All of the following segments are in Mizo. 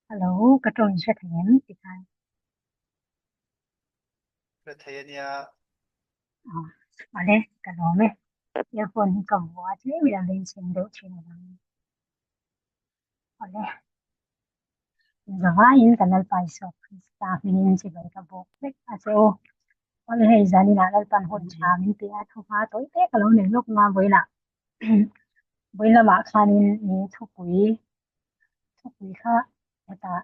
Hello, ka tawng in hre thei em tikhan? Hre thei a nia. Ah, awle, ka lawm e. Earphone hi ka vua tlem in a bengchheng deuh thin avangin. Awle, zavaiin kan Lalpa Isua Krista hmingin chibai ka bawk vek a che u. Awle hei zaninah Lalpan hun tha min pe a, thuhma tawi te ka lo nei lawk nga vawiinah vawiin lamah khanin ni thupui thupui kha hetah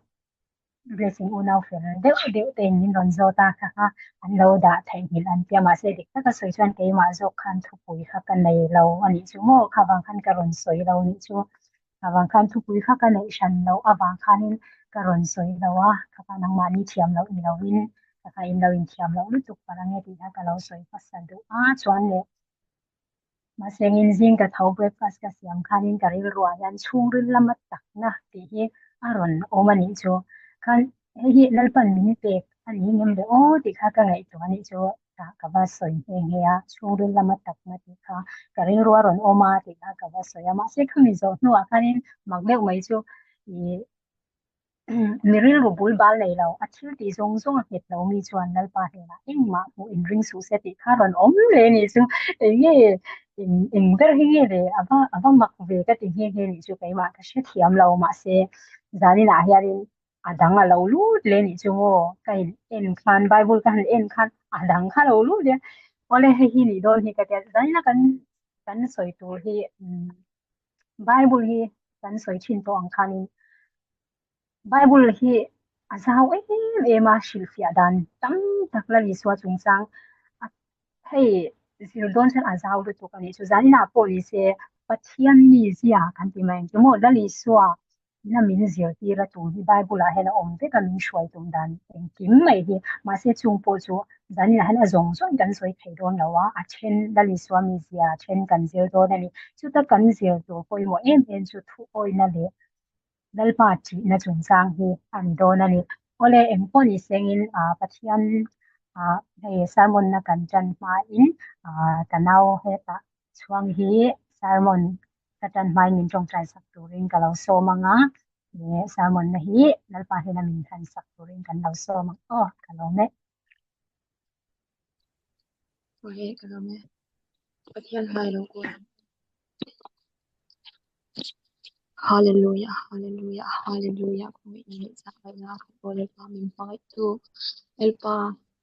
Blessing unau fel deuh deuh te in min rawn zawt a kha kha an lo dah theihnghilh an tia mahse dik taka sawi chuan keimah zawk khan thupui kha ka nei lo a nih chu maw kha vang khan ka rawn sawi lo a nih chu avang khan thupui kha ka neih hran loh avang khanin ka rawn sawi lo a kha kha nangmahni thiam loh ni lovin ka kha in lo inthiam loh lutuk palh ange tih kha ka lo sawi hmasa duh a chuan leh mahse engin zing ka tho breakfast ka siam khanin ka rilruah hian chhungril lama takna tih hi a rawn awm a nih chu khan hei hi Lalpan min pek a ni ngem le aw tih kha ka ngaihtuah a nih chu tah ka va sawi nghe nghe a, chhungril lama takna tih kha ka rilru a rawn awm a tih kha ka va sawi a, mahse khami zawh hnuah khanin mak deuh mai chu ih mi rilru bul bal nei lo, a thil tih zawng zawng a nghet lo mi chuan Lalpa hnenah engmah hmuh inring suh se tih kha rawn awm leh a nih chu, eng nge eng eng ber hi nge le a va a va mak ve ka ti nghe nghe nih chu keimah ka hrethiam lo mahse zaninah hianin a dang a lo lut leh nih chu maw ka in en khan bible ka han en khan a dang kha lo lut leh awle hei hi nih dawn hi ka tia zaina kan kan sawi tur hi bible hi kan sawi thin tawh ang khanin bible hi a zau em em a hrilhfiah dan tam tak la Isua chungchang hei zir dawn chuan a zau lutuk a nih chu zaninah pawh ni se Pathian mi zia kan ti mai ang chu maw Lal Isua na min zirtir a tum hi Bible ah hian a awm vek a min hruai tum dan engkim mai hi mahse chung pawh chu zaninah hian a zawng zawng kan sawi thei dawn lo a, a then Lal Isua mizia a then kan zir dawn a ni. Chuta kan zir tur pawimawh em em chu thu awihna leh Lalpa thihna chungchang hi a ni dawn a ni. Awle engpawh ni sengin Pathian hei sermon na kan tan hmain ka nau hetah chhuang hi sermon ka tan hmain min tawngtai sak turin ka lo sawm ang a, he sermon na hi Lalpa hnena min hlan sak turin kan lo sawm ang aw, ka lawm e. Awle, ka lawm e. Pathian hmai lo kawl ang. Hallelujah, hallelujah, hallelujah. Khawngaih in leh chak ngaihna a khat aw Lalpa min hmangaihtu. Lalpa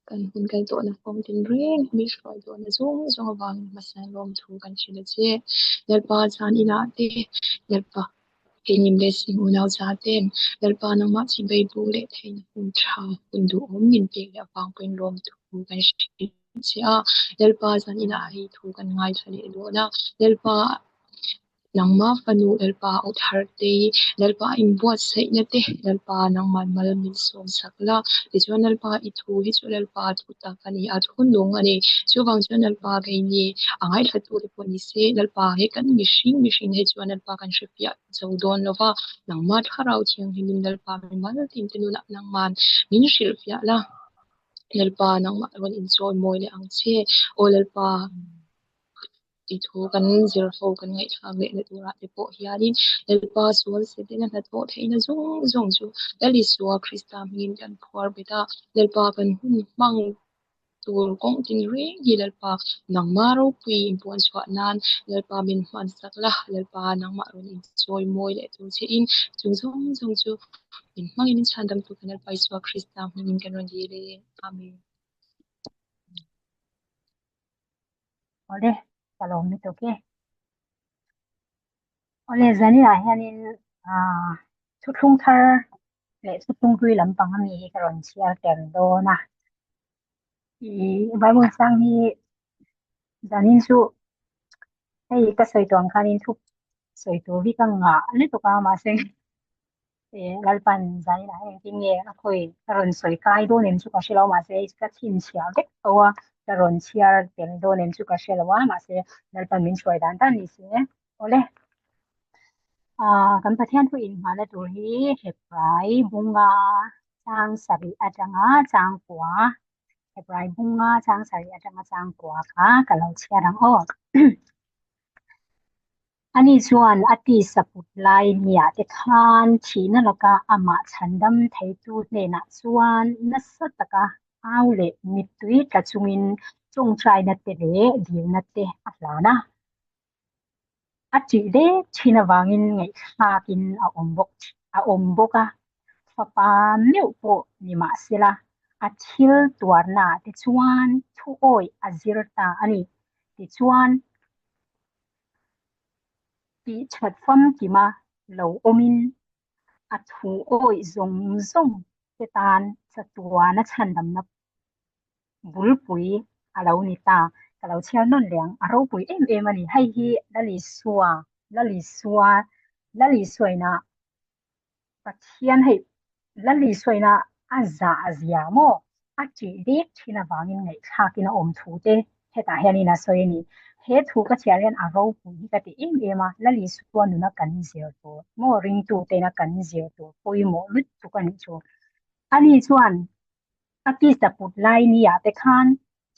kan hun kal tawhna kawng tin reng min hruai tawhna zawng zawng avangin hmasa lawm thu kan hrilh a che. Lalpa zan inah te Lalpa keini blessing unau za ten Lalpa nangmah chibai bu leh theihna hun tha hun duhawm min pek leh avang pawhin lawm thu kan hrilh che a. Lalpa zan inah hei thu kan ngaithla leh dawn a. Lalpa Nangmah fanu Lalpa aw thar te, Lalpa inbuatsaihna te, Lalpa nangmah mal min sawm sak la. Tichuan Lalpa i thu hi chu Lalpa thu tak a ni a, thu nung a ni. Chuvang chuan Lalpa keini a ngaithla te pawh ni se, Lalpa he kan mihring mihring hi chuan Lalpa kan hrefiah zo dawn lo va, nangmah thlarau thianghlimin Lalpa mimal tin te nunah nangman min hrilhfiah la. Lalpa nangmah rawn inchawi mawi leh ang che. Aw Lalpa. Tih thu kan zir ho kan ngaihthlak leh na turah te pawh hianin Lalpa sual setena hnathawh theihna zawng zawng chu Lal Isua Krista hmingin kan phuar bet a, Lalpa kan hun hmang tur kawng tin reng hi Lalpa nangmah ropui inpuan chhuah nan Lalpa min hman sak la, Lalpa nangmah rawn inchawi mawi leh tur che in chung zawng zawng chu min hmangin min chhandam tur kan Lalpa Isua Krista hmingin kan rawn dil e. Amen. Awle, ka lawm lutuk e. Awle, zaninah hianin ah thuthlung thar leh thuthlung hlui lampang ami hi ka rawn chhiar tel dawn a. Ih Bible sang hi zanin chu hei ka sawi tawh ang khanin thu sawi tur hi ka ngah lutuk a mahse Lalpan zaninah hian engtin nge a khawi ka rawn sawi kai dawn em chu ka hre lo mahse ka chhinchhiah vek tho a ka rawn chhiar tel dawn em chu ka hre lo a mahse Lalpan min hruai dan dan ni se awle ah kan Pathian thu inngahna tur hi Hebrai bunga chang sarih atanga chang kua Hebrai bunga chang sarih atanga chang kua kha ka lo chhiar ang aw. Ani chuan a tisa put lai niah te khan thihna laka amah chhandam theitu hnenah chuan nasa taka au leh mittui tla chungin tawngtaina te leh dilna te a hlan a. A ṭih dek ṭhin avangin ngaihthlakin a awm bawk a awm bawk a, fapa meuh pawh ni mah sela a thil tuarnaah te chuan thuawih a zir ta a ni. Tichuan, tih ṭhat famkima lo awmin a thuawih zawng zawng te tan chatuana chhandamna bulpui a lo ni ta. Ka lo chhiar nawn leh ang, a ropui em em a ni. Hei hi Lalisua, Lalisua, Lalisuaina Pathian hei Lalisuaina a zah zia maw? A ṭih dek ṭhin avangin ngaihthlakin a awm thu te hetah hianin a sawi a ni. He thu ka chhiar hian a ropui hi ka ti em em a, Lalisua nuna kan zir tur maw ringtu tena kan zir tur pawimawh lutuk a nih chu. Ani chuan A tisa put lai niah te khan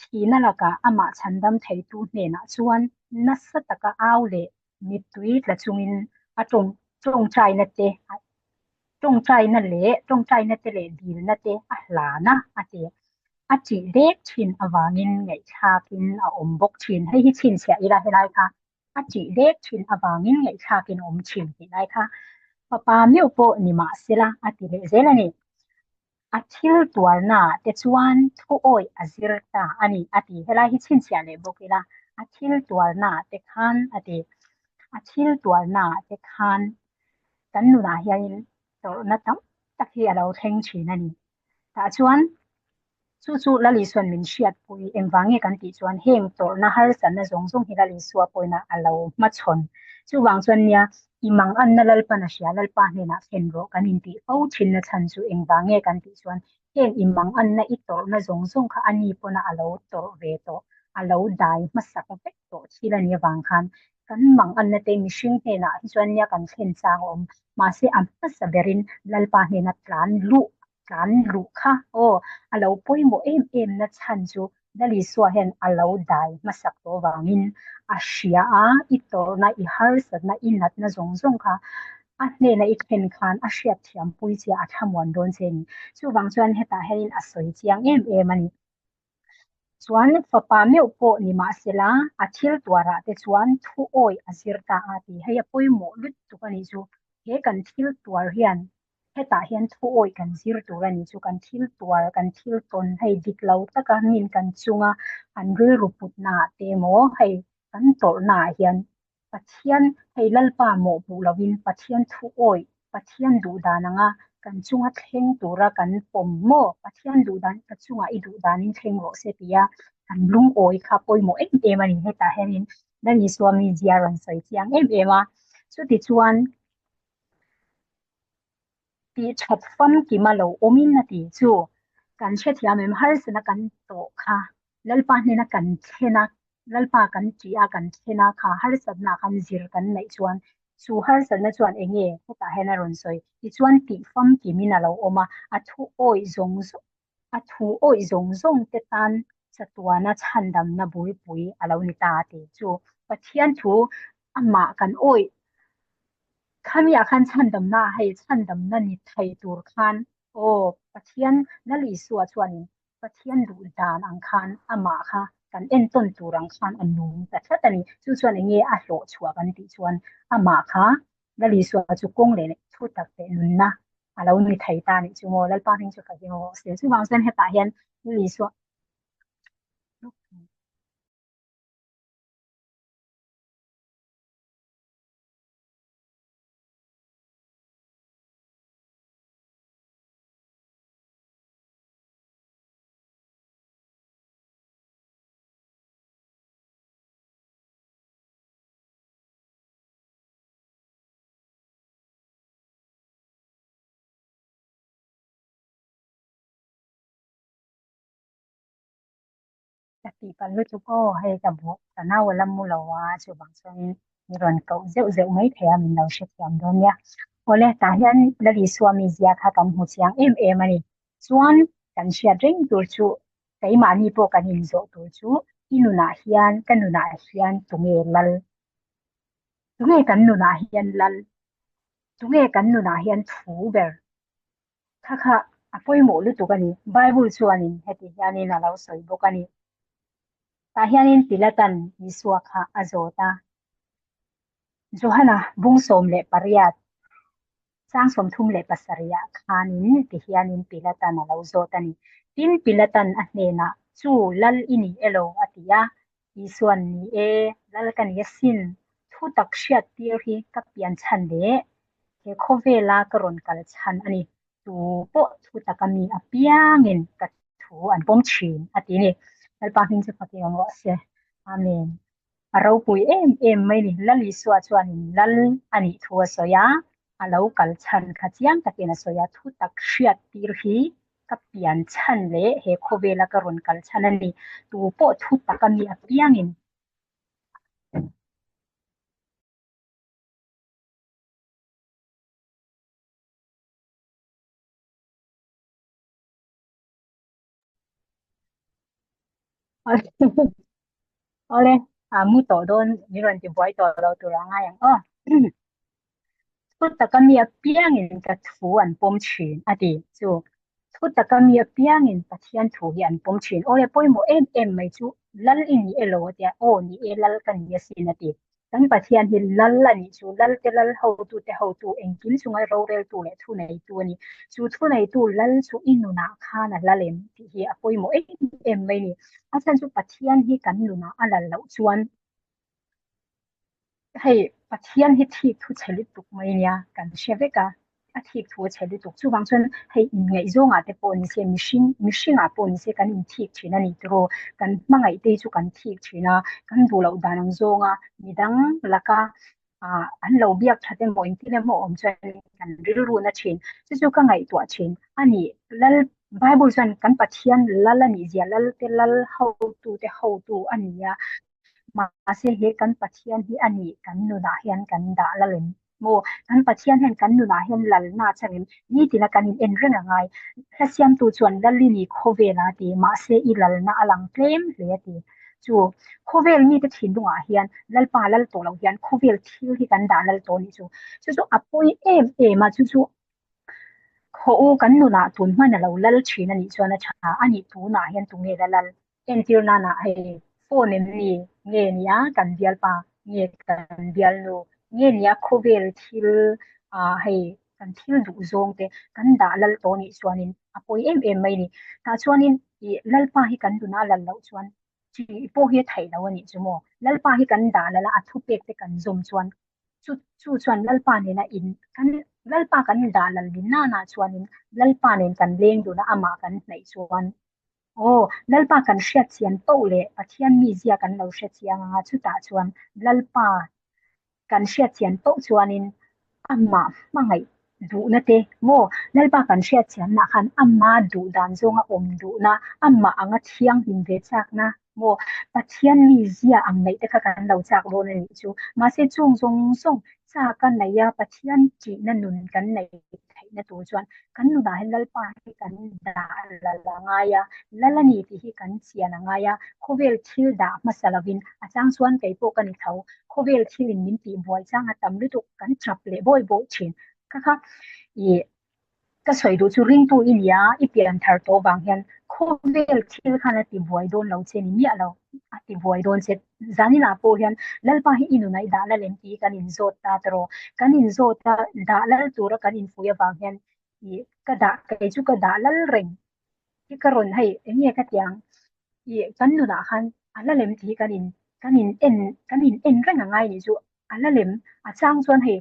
thihna lakah amah chhandam theitu hnenah chuan nasa taka au leh mittui tla chungin a tawng tawngtaina te tawngtaina leh tawngtaina te leh dilna te a hlan a, a ti. A ṭih dek ṭhin avangin ngaihthlakin a awm bawk ṭhin. Hei hi chhinchhiah ila helai kha a ṭih dek ṭhin avangin ngaihthlakin a awm ṭhin tih lai kha fapa meuh pawh ni mah sela a ti leh zel a ni. A thil tuarnaah te chuan thuawih a zir ta a ni, a ti. Helai hi chhinchhiah leh bawk ila, a thil tuarnaah te khan a ti. A thil tuarnaah te khan kan nunah hianin tawrhna tam tak hi a lo thleng thin a ni. Tah chuan Chu chu Lal Isua'n min hriatpui engvang nge kan tih chuan heng tawrhna harsatna zawng zawng hi Lal Isua pawhin a lo hmachhawn. Chuvang chuan nia, i manganna Lalpan a hria, Lalpa hnenah thlen rawh kan intih fo thinna chhan chu engvang nge kan tih chuan heng i manganna i tawrhna zawng zawng kha a ni pawna a lo tawrh ve tawh, a lo dai hmasak vek tawh thil a nih avang khan kan manganna te mihring hnenah hi chuan nia kan thlen chang a awm. Mahse a hmasa berin Lalpa hnena tlan luh tlan luh kha aw a lo pawimawh em em na chhan chu Lal Isua hian a lo dai hmasak tawh vangin a hria a, i tawrhna, i harsatna, i natna zawng zawng kha a hnena i thlen khan a hriatthiam pui che a thlamuan dawn che a ni. Chuvang chuan hetah hianin a sawi chiang em em a ni. Chuan fapa meuh pawh ni mahsela a thil tuarah te chuan thu awih a zir ta a ti. Hei a pawimawh lutuk a nih chu. He kan thil tuar hian hetah hian thu awih kan zir tur a nih chu. Kan thil tuar, kan thil tawn hei dik lo taka min kan chunga an rilru putnaah te emaw hei kan tawrhnaah hian Pathian, hei Lalpa mawhpuh lovin Pathian thu awih, Pathian duh dan anga kan chunga thleng tura kan pawm maw? Pathian duh dan, ka chungah i duh danin thleng rawh se tia kan lungawi kha pawimawh em em a ni. Hetah hianin Lal Isua mizia rawn sawi chiang em em a. Chutichuan tih that famkima lo awmin a ti chu kan hrethiam em harsatna kan tawh kha Lalpa hnena kan thlen a, Lalpa kan tih a kan thlen a kha harsatna kan zir kan neih chuan chu harsatna chuan eng nge hetah hian a rawn sawi tichuan tih famkimin a lo awm a, a thu awih zawng zawng a thu awih zawng zawng te tan chatuana chhandamna bulpui a lo ni ta a ti chu Pathian thu amah kan awih Khamiah khan chhandamna hei chhandamna ni thei tur khan aw Pathian Lal Isua chuanin Pathian duh dan ang khan amah kha kan entawn tur ang khan a nung ta tlat a ni. Chu chuan eng nge a hlawh chhuah kan tih chuan amah kha Lal Isua chu kawng leh thu tak leh nunna a lo ni thei ta a nih chu maw Lalpa hming chu ka him aw se. Chuvang chuan hetah hian Lal Isua Ka tih palh lutuk aw, hei ka buh ka nau a la mu lo a, chuvang chuanin mi rawn koh zeuh zeuh mai thei a, min lo hrethiam dawn nia. Awle, tah hian Lal Isua mizia kha kan hmu chiang em em a ni. Chuan kan hriat reng tur chu keimahni pawh kan inzawh tur chu i nunah hian ka nunah hian tunge Lal? Tunge kan nunah hian lal? Tunge kan nunah hian thu ber? Kha kha a pawimawh lutuk a ni. Bible chuanin heti hianin a lo sawi bawk a ni. Tah hianin Pilatan Isua kha a zawt a. Johana bung 18 chang 37 ah khanin ti hianin Pilatan a lo zawt a ni. Tin, Pilatan a hnenah, Chu lal i ni elo? a ti a. Isuan, Ni e, lal ka ni asin. Thu tak hriat tir hi ka pian chhan leh he khawvela ka rawn kal chhan a ni. Tu pawh thu taka mi apiangin ka thu an pawm thin, a ti ni. Lalpa hming chu fakin awm rawh se. Amen. A ropui em em mai ni. Lal Isua chuanin lal a nih thu a sawi a, a lo kal chhan kha chiang takin a sawi a, thu tak hriat tir hi ka pian chhan leh he khawvela ka rawn kal chhan a ni. Tu pawh thu taka mi apiangin. Awle, a mu tawh dawn min rawn ti buai tawh lo tur a ngai ang aw. Thu taka mi apiangin ka thu an pawm thin a ti chu. Thu taka mi apiangin Pathian thu hi an pawm thin. Awle, pawimawh em em mai chu lal i ni elo a tia, aw ni e lal ka ni asin a ti. Kan Pathian hi lal a nih chu, lalte lal hotute hotu, engkim chunga roreltu leh thuneitu a ni. Chu thuneitu lal chu i nunah khan a lal em tih hi a pawimawh em em mai a ni. A chhan chu Pathian hi kan nunah a lal loh chuan hei Pathian hi thik thu chhe lutuk mai nia kan hre vek a. A thik thu a chhe lutuk. Chuvang chuan hei inngaihzawngah te pawh ni se, mihring mihringah pawh ni se kan inthik thin a ni tiraw. Kan hmangaih te hi chu kan thik thin a, kan duh loh dan ang zawnga midang laka ah an lo biak that emaw engtin emaw awm chuan kan rilru na thin. Chu chu ka ngaihtuah thin a ni. Lal Bible chuan kan Pathian lal a nih zia, lal te lal hotu te hotu a ni a. Mahse he kan Pathian hi a nih kan nunah hian kan dah lal em? Maw? Kan Pathian hian kan nunah hian lalna changin nitina kan in en reng a ngai. Hla siamtu chuan Lalini khawvel a ti, mahse i lalna a lang tlem hle a ti. Chu khawvel mite thinlungah hian Lalpa lal tawh loh hian khawvel thil hi kan dah lal tawh a nih chu. Chu chu a pawi em em a, chu chu Khaw u kan nunah tun hman a lo lal thin a nih chuan a tha a nih tunah hian tunge la lal? Entir nana hei phone em ni? Nge nia kan bialpa? Nge kan bialnu? Nge nia khawvel thil ah hei kan thil duh zawng te kan dah lal tawh nih chuanin a pawi em em mai ni. Tah chuanin ih lalpa hi kan nuna lal loh chuan chi pawh hi a theih lo a nih chu maw? Lalpa hi kan dah lal a, a thupek te kan zawm chuan Chu chu chuan Lalpa nena in kan Lalpa kan dah lal ni nana chuanin Lalpa nen kan leng dun a, amah kan hnaih chuan aw Lalpa kan hriat chian poh leh Pathian mizia kan lo hre chiang anga chutah chuan Lalpa kan hriat chian poh chuanin amah hmangaih duhna te maw Lalpa kan hriat chianna khan ama duh dan zawnga awm duhna amah anga thianghlim ve chakna Maw, Pathian mi zia ang neih te kha kan lo chak dawn a nih chu. Mahse chung zawng zawng chak a neih a, Pathian ṭihna nun kan neih theihna tur chuan kan nunah hian Lalpa hi kan dah lal a ngai a, lal a ni tih hi kan chian a ngai a, khawvel thil dah hmasa lovin a chang chuan kei pawh ka ni tho, khawvel thilin min tih buai chang a tam lutuk kan ṭap leh bawi bawi ṭhin. Kha kha ih Ka sawi duh chu ringtu i nia, i pian thar tawh vang hian khawvel thil khan a ti buai dawn lo che ni miah lo, a ti buai dawn che. Zaninah pawh hian Lalpa hi i nunah i dah lal em tih kan inzawt ta tawh. Kan inzawt a, dah lal tura kan infuih avang hian ih ka dah, kei chu ka dah lal reng hi ka rawn hei eng nge ka ti ang ih kan nunah khan a la lem tih hi kan in kan in en kan in en reng a ngai nih chu. A la lem, a chang chuan hei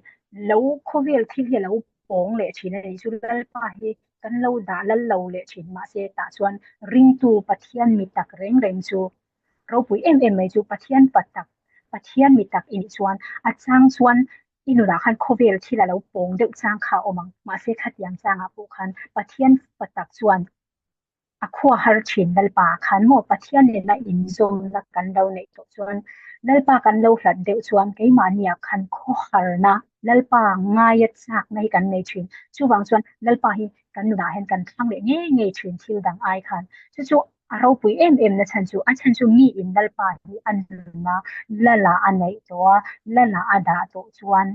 lo khawvel thil hi a lo pawng leh thin a ni chu Lalpa hi kan lo dah lal lo leh thin mahse tah chuan ringtu Pathian mi tak reng reng chu ropui em em mai chu Pathian pa tak Pathian mi tak i nih chuan a chang chuan i nunah khan khawvel thil a lo pawng deuh chang kha a awm ang mahse khatiang changah pawh khan Pathian pa tak chuan A khua har thin Lalpa khan maw Pathian nena inzawmna kan lo neih tawh chuan Lalpa kan lo hlat deuh chuan keimahniah khan khaw harna Lalpa ngaia chakna hi kan nei thin. Chuvang chuan Lalpa hi kan nunah hian kan thlang leh ngei ngei thin thil dang ai khan. Chu chu A ropui em em na chhan chu, a chhan chu mi in Lalpa hi a nun a, Lala a neih tawh a, Lala a dah tawh chuan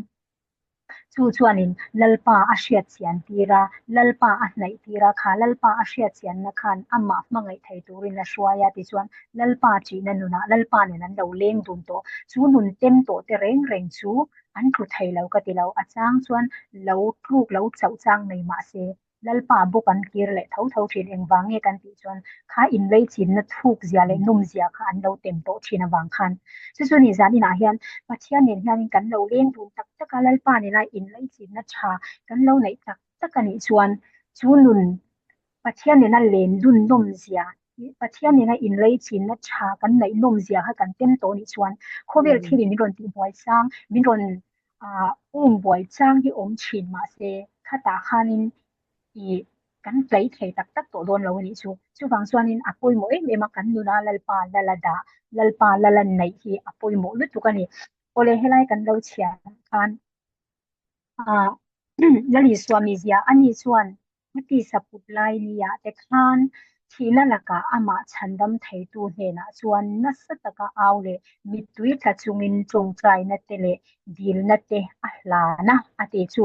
chu chuanin Lalpa a hriat chian tir a, Lalpa a hnaih tir a, kha Lalpa a hriat chianna khan amah hmangaih thei turin a hruai a, tichuan Lalpa ṭihna nunah Lalpa nen an lo leng dun tawh. Chu nun tem tawh te reng reng chu an tlu thei lo ka ti lo, a chang chuan lo tluk lo chauh chang nei mah se Lalpa bawk an kir leh tho tho thin. Engvang nge kan tih chuan kha inlei chinna thuk zia leh num zia kha an lo tem tawh thin avang khan. Chu chu ni zan inah hian Pathian nen hianin kan lo leng dun tak tak a, Lalpa nena inlei chinna tha kan lo neih tak tak a nih chuan chu nun Pathian nena len dun nawm zia, Pathian nena inlei chinna tha kan neih nawm zia kha kan tem tawh nih chuan khawvel thilin min rawn tihbuai chang, min rawn um buai chang hi awm thin mahse khatah khanin ih kan tlei thei tak tak tawh dawn lo a nih chu. Chuvang chuanin a pawimawh em em a, kan nuna Lalpa lala dah, Lalpa lala neih hi a pawimawh lutuk a ni. Awle helai kan lo chhiar khan ah Lal Isua mizia ani chuan A tisa put lai nia te khan thihna lakah amah chhandam theitu hnenah chuan nasa taka au leh mittui tla chungin tawngtaina te leh dilna te a hlan a, a ti chu.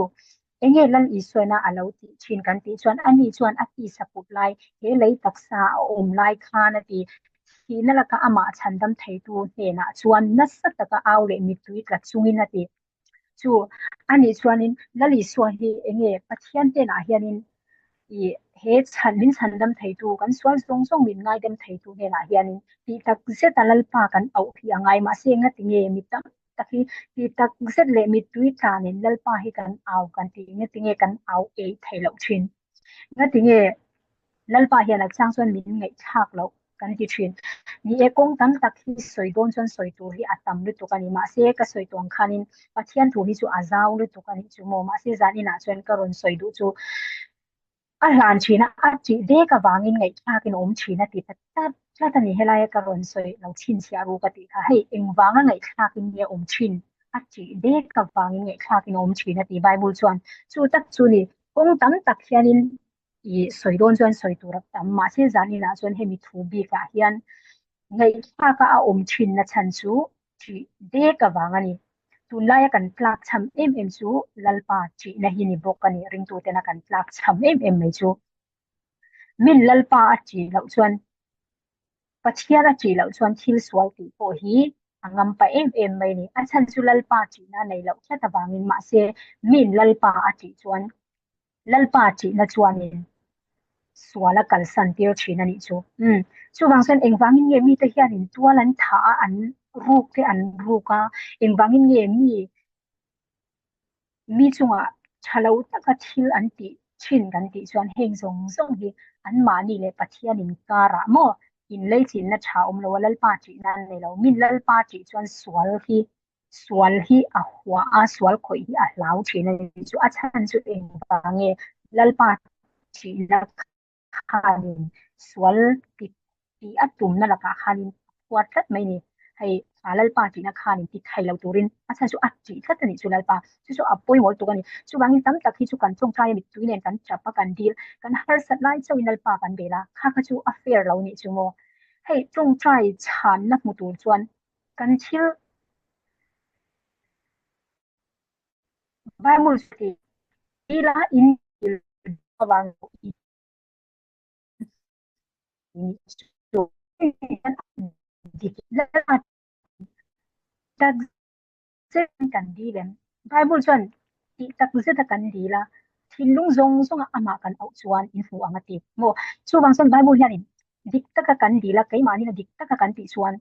Enge Lal Isuaina a lo tih thin kan tih chuan ani chuan a tisa put lai, he lei taksa a awm lai khan a ti. Thihna laka amah chhandam theitu hnenah chuan nasa taka au leh mittui tla chungin a ti. Chu anih chuanin Lal Isua hi enge Pathian hnenah hianin i he chhan min chhandam theitu kan sual zawng zawng min ngaidam theitu hnenah hianin tih tak zeta Lalpa kan auh hi a ngai mahse ngatinge mi tam tak hi tih tak zet leh mittui tlanin Lalpa hi kan au kan tih ngatinge kan au eih theih loh thin. Ngatinge Lalpa hian a chang chuan min ngaihthlak loh kan ti thin. Ni e, kawng tam tak hi sawi dawn chuan sawi tur hi a tam lutuk a ni. Mahse, ka sawi tawh ang khanin Pathian thu hi chu a zau lutuk a nih chu maw. Mahse, zan inah chuan ka rawn sawi duh chu a hlan thin a, a tih dek avangin ngaihthlakin a awm thin a ti ta tlat tlat a ni. Helaia ka rawn sawi lo chhinchhiah ru ka tih kha hei engvanga ngaihthlakin nge awm thin a tih dek avangin ngaihthlakin a awm thin a ti Bible chuan. Chu tak chu ni Kawng tam tak hianin i sawi dawn chuan sawi tur a tam, mahse zaninah chuan hemi thu bikah hian ngaihthlaka a awm thinna chhan chu ṭih dek avang a ni. Tunlaia kan tlak cham em em chu Lalpa ṭihna hi ni bawk a ni, ringtutena kan tlak cham em em mai chu. Min Lalpa a ṭih loh chuan Pathian a ṭih loh chuan thil sual tih pawh hi a ngam pa em em mai ni. A chhan chu Lalpa ṭihna a nei loh tlat avangin mahse miin Lalpa a ṭih chuan Lalpa ṭihna chuanin sual a kalsan tir ṭhin a nih chu. Umm. Chuvang chuan engvangin nge mite hianin tual an thah a, an ruk te an ruk a, engvangin nge mi Mi chungah tha lo taka thil an tih thin kan tih chuan heng zawng zawng hi anmahni leh Pathian inkarah maw inleichinna tha awm lo a, Lalpa ṭihna an nei lo. Min Lalpa ṭih chuan sual hi sual hi a hua a, sual khawih hi a hlau ṭhin a ni chu. A chhan chu engvang nge Lalpa ṭihna khanin sual ti tih a tumna lakah khanin a phuar tlat mai ni. Hei Lalpa tihna khanin ti thei lo turin a chhan chu a tih tlat a nih chu Lalpa. Chu chu a pawimawh lutuk a ni. Chuvangin tam tak hi chu kan tawngtai a mittui nen kan tap a kan dil, kan harsat lai chauhin Lalpa kan bel a, kha kha chu a fair lo nih chu maw. Hei tawngtai chhanna hmu tur chuan kan thil Bible ti ila in avang tak zet kan dil em? Bible chuan tih tak zeta kan dil a, thinlung zawng zawnga amah kan auh chuan in hmu ang a ti maw? Chuvang chuan Bible hianin dik taka kan dil a, keimahnin a dik taka kan tih chuan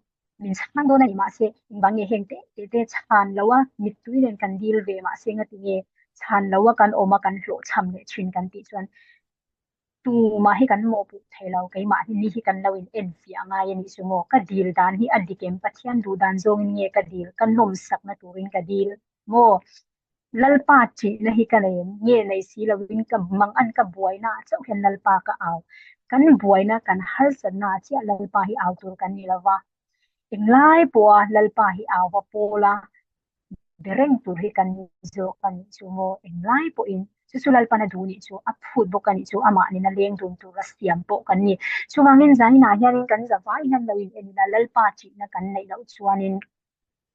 min chhang dawn a ni mahse engvang nge heng te te te chhan lo a mittui nen kan dil ve mahse ngati nge chhan lo a kan awm a kan hlawhchham leh thin kan tih chuan tumah hi kan mawhpuh thei lo keimah hi ni hi kan lo in en fiah ngai a nih chu maw ka dil dan hi a dik em Pathian duh dan zawngin nge ka dil ka nawmsakna turin ka dil maw Lalpa ṭihna hi ka nei em? Nge nei si loin ka mangan ka buaina ah chauh hian Lalpa ka au. Kan buaina kan harsatna ah chiah Lalpa hi au tur kan ni lo va. Englai pawha Lalpa hi au va pawl a, be reng tur hi kan ni zawk a nih chu maw? Englai pawhin. Chu chu Lalpan a duh nih chu, a phut bawk a nih chu, amah nena leng dun tura siam pawh kan ni. Chuvangin zaninah hianin kan zavai hian lo in en ila, Lalpa ṭihna kan neih loh chuanin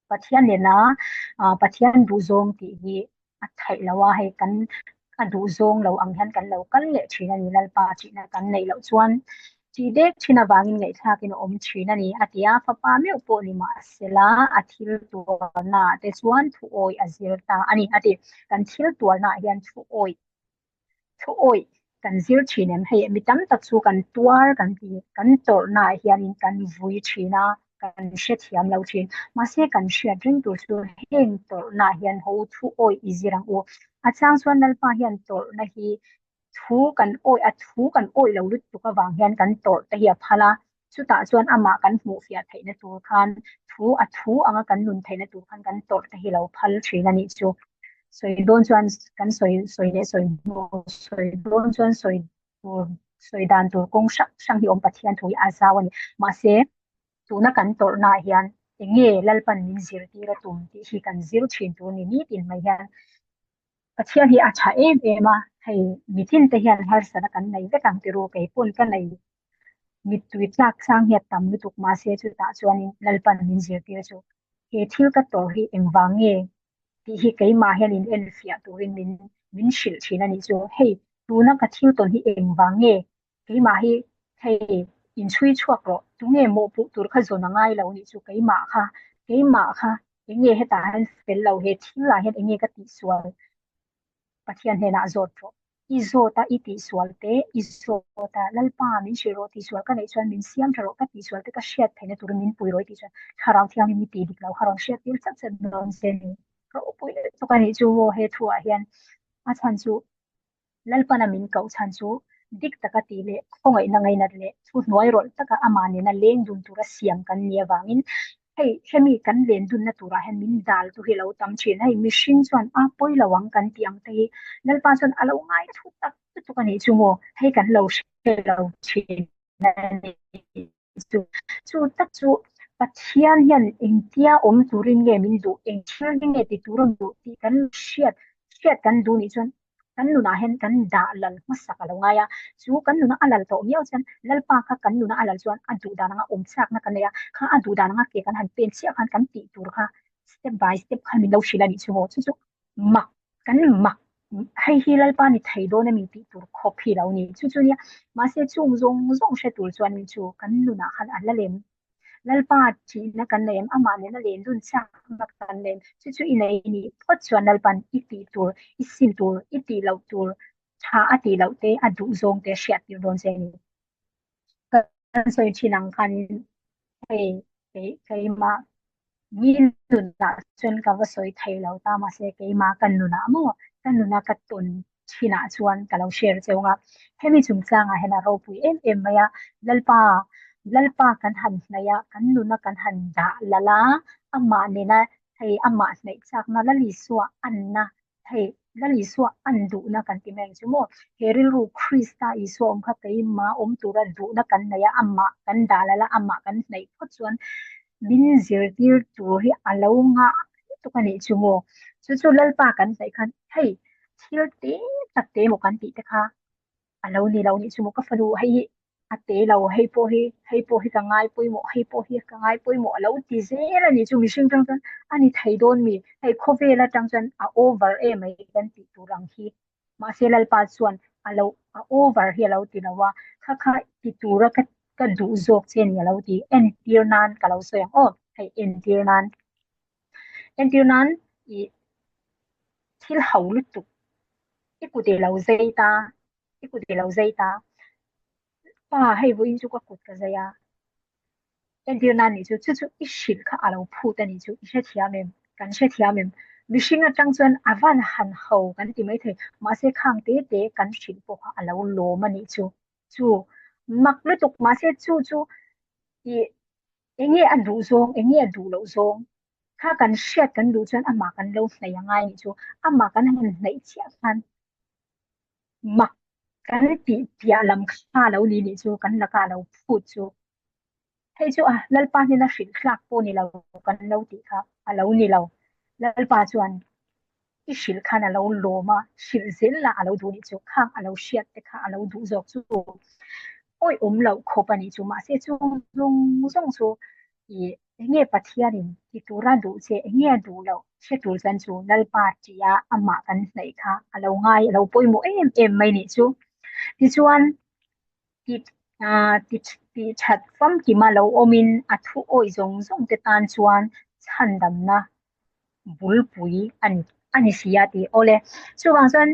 Pathian nena Pathian duhzawng tih hi a theih loh a, hei kan a duhzawng lo ang hian kan lo kal leh ṭhin a ni. Lalpa ṭihna kan neih loh chuan ṭih dek ṭhin avangin ngaihthlakin a awm ṭhin a ni, a ti a. Fapa meuh pawh ni mahsela a thil tuarnaah te chuan thuawi a zir ta a ni, a ti. Kan thil tuarnaah hian thuawi Thuawih kan zir thin em? Hei mi tam tak chu kan tuar kan ti, kan tawrhnaah hianin kan vui thin a, kan hrethiam lo thin. Mahse kan hriat reng tur chu heng tawrhnaah hian ho thuawih i zir ang u. A chang chuan Lalpa hian tawrhna hi thu kan awih a, thu kan awih lo lutuk avang hian kan tawrh te hi a phal a. Chutah chuan amah kan hmuhfiah theihna tur khan thu a thu anga kan nun theihna tur khan kan tawrh te hi lo phal thin a nih chu. Sawi dawn chuan kan sawi sawi leh sawi hnu sawi dawn chuan sawi tur sawi dan tur kawng hrang hrang hi awm Pathian thu hi a zau a ni. Mahse tuna kan tawrhnaah hian enge Lalpan min zirtir a tum tih hi kan zir thin tur a ni nitin mai hian. Pathian hi a tha em em a, hei mitin te hian harsatna kan nei vek ang tiru keipawn ka nei Mittui tlak chang hi a tam lutuk mahse chutah chuanin Lalpan min zirtir chu he thil ka tawr hi engvang nge tih hi keimah hian in enfiah turin min min hrilh thin a nih chu. Hei tuna ka thil tawn hi engvang nge keimah hi hei inchhui chhuak rawh tunge mawhpuh tur kha zawn a ngai lo nih chu keimah kha keimah kha enge hetah hian fel lo he thil ah hian enge ka tihsual Pathian hnenah zawt rawh. I zawt a, i tihsual te, i zawt a, Lalpa min hrilh rawh, tihsual ka neih chuan min siam tha rawh, ka tihsual te ka hriat theihna turin min pui rawh i tih chuan Thlarau Thianghlim i tih dik lo kha rawn hriat tir chat chat dawn che ni. Ropui lutuk a nih chu maw he thuah hian a chhan chu Lalpana min koh chhan chu dik taka tih leh khawngaihna ngainat leh thuhnuai rawlh taka amah nena leng dun tura siam kan nih avangin Hei, hemi kan len dunna turah hian min dal tu hi a lo tam thin. Hei, mihring chuan a pawi lo ang kan tih ang te hi Lalpa chuan a lo ngai thu tak lutuk a nih chu maw? Hei kan lo hre lo thin a nih chu. Chu tak chu Pathian hian engtia awm turin nge min duh, eng thil hi nge ti tur a duh tih kan hriat hriat kan duh nih chuan kan nunah hian kan dah lal hmasak a lo ngai a, chu kan nuna a lal tawh miau chuan Lalpa kha kan nuna a lal chuan a duh dan anga awm chakna kan nei a, kha a duh dan anga ke kan han pen chiah khan kan tih tur kha step by step khan min lo hrilh a nih chu maw, chu chu mak kan mak hei hi Lalpa ni thei dawn a mi tih tur khawp hi lo ni, chu chu nia mahse chung zawng zawng hre tur chuan chu kan nunah khan a la lem Lalpa ṭihna kan nei em? Amah nena len dun chakna kan nei em? Chu chu i nei nih phawt chuan Lalpa'n i tih tur, i sim tur, i tih loh tur, tha a tih loh te, a duh zawng te hriat tir dawn che a ni. Kan sawi ṭhin ang khanin hei keimah Mi nunah chuan ka va sawi thei lo ta mahse keimah ka nunah maw ka nuna ka tawn thinah chuan ka lo share cheu ang a, hemi chungchangah hian a ropui em em mai a, Lalpa Lalpa kan han hnaih a, kan nuna kan han dah lal a, amah nena hei amah hnaih chakna Lal Isua anna Hei, Lal Isua an duhna kan ti mai ang chu maw? He rilru Krista Isua awm kha keimah awm tura duhna kan nei a, amah kan dah lal a, amah kan hnaih phawt chuan min zirtir tur hi a lo ngah lutuk a nih chu maw? Chu chu Lalpa kan hnaih khan hei thil te tak te emaw kan tih te kha a lo ni lo nih chu maw ka fanu hei hi a te lo hei pawh hi hei pawh hi ka ngai pawimawh hei pawh hi ka ngai pawimawh a lo ti zel a nih chu mihring tang chuan a ni thei dawn mi hei khawvel atang chuan a over em mai kan tih tur ang hi mahse Lalpa chuan a lo a over hi a lo ti lo a kha kha ti tura ka ka duh zawk che ni a lo ti entir nan ka lo sawi ang aw hei entir nan entir nan ih thil ho lutuk i kut i lo zei ta i kut i lo zei ta pa hei vawiin chu ka kut ka zei a entir nan nih chu chu chu i hrilh kha a lo phut a nih chu i hrethiam em kan hrethiam em mihring atang chuan a van han ho kan ti maithei mahse khang te te kan hrilh pawh kha a lo lawm a nih chu chu mak lutuk mahse chu chu i enge a duh zawng enge a duh loh zawng Kha kan hriat kan duh chuan amah kan lo hnaih a ngai nih chu. Amah kan han hnaih chiah khan mak kan tih piah lam kha lo ni nih chu kan laka lo phut chu. Hei chu a Lalpa hnena hrilh thlak pawh ni lo kan lo tih kha a lo ni lo. Lalpa chuan. I hrilh khan a lo lawm a, hrilh zel lah a lo duh nih chu, khang a lo hriat te kha a lo duh zawk chu awih awm loh khawp a nih chu. Mahse chung zawng zawng chu i enge Pathianin ti tura duh che, enge a duh loh hre tur chuan chu Lalpa tia amah kan hnaih kha a lo ngai, a lo pawimawh em em mai nih chu. Tichuan ti ti tih that famkima lo awmin a thu awih zawng zawng te tan chuan chhandamna bulpui a ni a ni si a tih awle. Chuvang chuan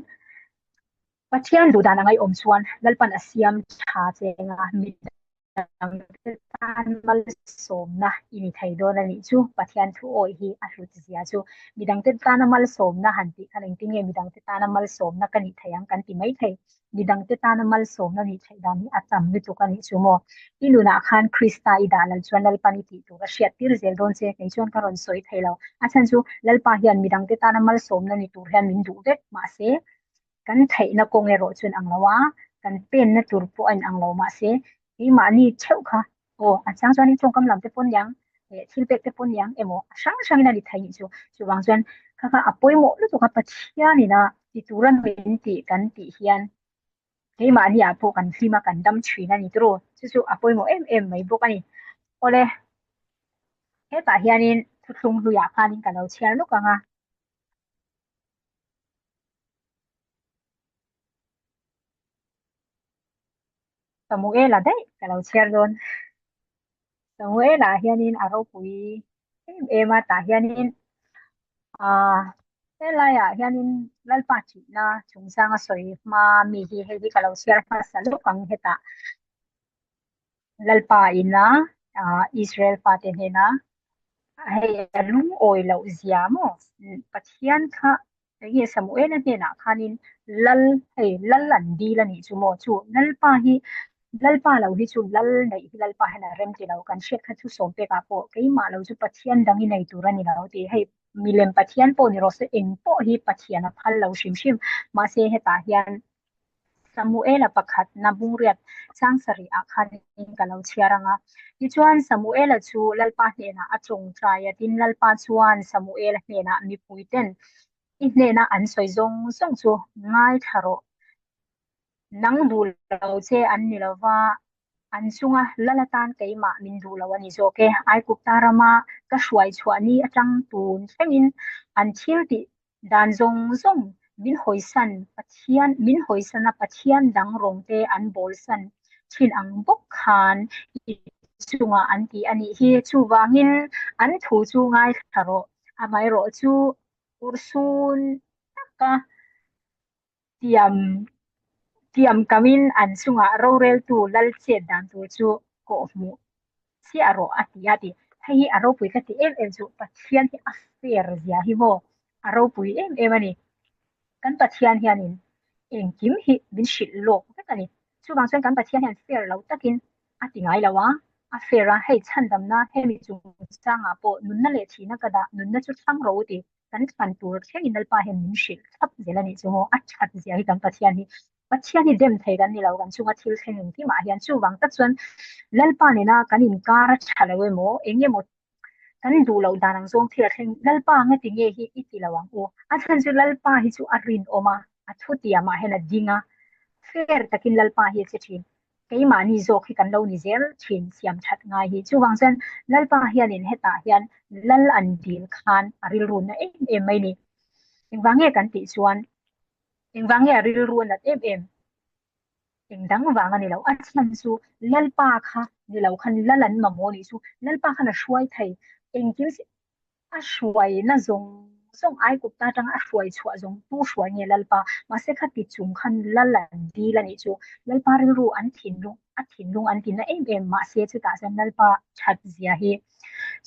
Pathian duh dan a ngaihawm chuan Lalpan a siam tha che anga midangte tan malsawmna i ni thei dawn a nih chu. Pathian thu awih hi a hlut zia chu midangte tana malsawmna han tih khan engtin nge midangte tana malsawmna ka nih theih ang kan ti mai thei. Midangte tana malsawmna nih theih dan hi a tam lutuk a nih chu maw? I nunah khan Krista i dah lal chuan Lalpan i tih tur a hriat tir zel dawn che, kei chuan ka rawn sawi thei lo. A chhan chu Lalpa hian midangte tana malsawmna ni tur hian min duh vek, mahse kan theihna kawng erawh chuan ang lo a, kan penna tur pawh a inang lo, mahse keimahni theuh kha aw a chang chuan tawngkam lam te pawn niang eh thil pek te pawn niang emaw a hrang hrangin a ni thei nih chu. Chuvang chuan kha kha a pawimawh lutuk a Pathianin a ti tura min tih kan tih hian keimahni ah pawh kan hlim a kan dam thin a ni turu. Chu chu a pawimawh em em mai bawk a ni. Awle hetah hianin thuthlung hluiah khanin ka lo chhiar lawk ang a. Samuela daih ka lo chhiar dawn. Samuela hianin a ropui em em a tah hianin ah helaiah hianin Lalpa thihna chungchanga sawi hma mi hi hei hi ka lo chhiar hmasa lawk ang hetah Lalpa ina ah Israel fate hnena hei a lungawi loh zia maw Pathian kha Enge Samuela hnenah khanin Lal hei Lal an dil a nih chu maw? Chu Lalpa hi Lalpa lo hi chu Lal neih hi Lalpa hian a rem ti lo. Kan hriat kha thusawm pekah pawh keimah lo chu Pathian dang i nei tur a ni lo tih hei milem Pathian pawh ni rawh se eng pawh hi Pathian a phal lo hrim hrim. Mahse hetah hian Samuela pakhatna bungriat Sangsarih-ah khanin ka lo chhiar ang a. Tichuan, Samuela chu Lalpa hnenah a tawngtai a, tin Lalpa chuan Samuela hnenah mipuiten i hnena an sawi zawng zawng chu ngaithla rawh. Nang duh lo che an ni lo va, an chunga lal atan keimah min duh lo a ni zawk e. Aigupta rama ka hruai chhuah ni atang tun thlengin an thil tih Dan zawng zawng min hawisan Pathian min hawisan a Pathian dang rawng te an bawlsan thin ang bawk khan i chungah an ti a nih hi. Chuvangin an thu chu ngaithla rawh. Amaherawh chu urhsun taka tiam tiam kamin an chungah roreltu lal chet dan tur chu kawhhmuh chiah rawh a ti a ti. Hei hi a ropui ka ti em em chu Pathian hi a fair zia hi maw a ropui em em a ni. Kan Pathian hianin engkim hi min hrilh lawk vek a ni. Chuvang chuan kan Pathian hian fair lo takin a ti ngai lo a, a fair a, hei chhandamna hemi chungchangah pawh nunna leh thihna ka dah, nunna chu thlang rawh u ti. Kan thlan tur thlengin Lalpa hian min hrilh thlap zel a nih chu maw, a that zia hi kan Pathian hi Pathian hi dem thei kan ni lo, kan chunga thil thleng engkimah hian chuvang tak chuan Lalpa nena kan inkar a tha lo emaw, eng emaw kan duh loh dan ang zawng thil a thleng, Lalpa anga ti nge hi i ti lo ang u. A chhan chu Lalpa hi chu a rinawm a, a thutiamah hian a ding a, fair takin Lalpa hi a che thin. Keimahni zawk hi kan lo ni zel thin siam that ngai hi. Chuvang chuan Lalpa hianin hetah hian Lal an dil khan a rilru na em em mai ni. Engvang nge kan tih chuan Engvang nge a rilru a nat em em? Eng dang vang a ni lo. A chhan chu Lalpa kha ni lo khan Lal an mamawh nih chu Lalpa khan a hruai thei. Engkim a hruaina zawng zawng Aigupta atanga a hruai chhuah zawng tu hruai nge Lalpa? Mahse kha ti chung khan Lal an dil a nih chu Lalpa rilru an thinlung a thinlung an tina em em. Mahse chutah chuan Lalpa that zia hi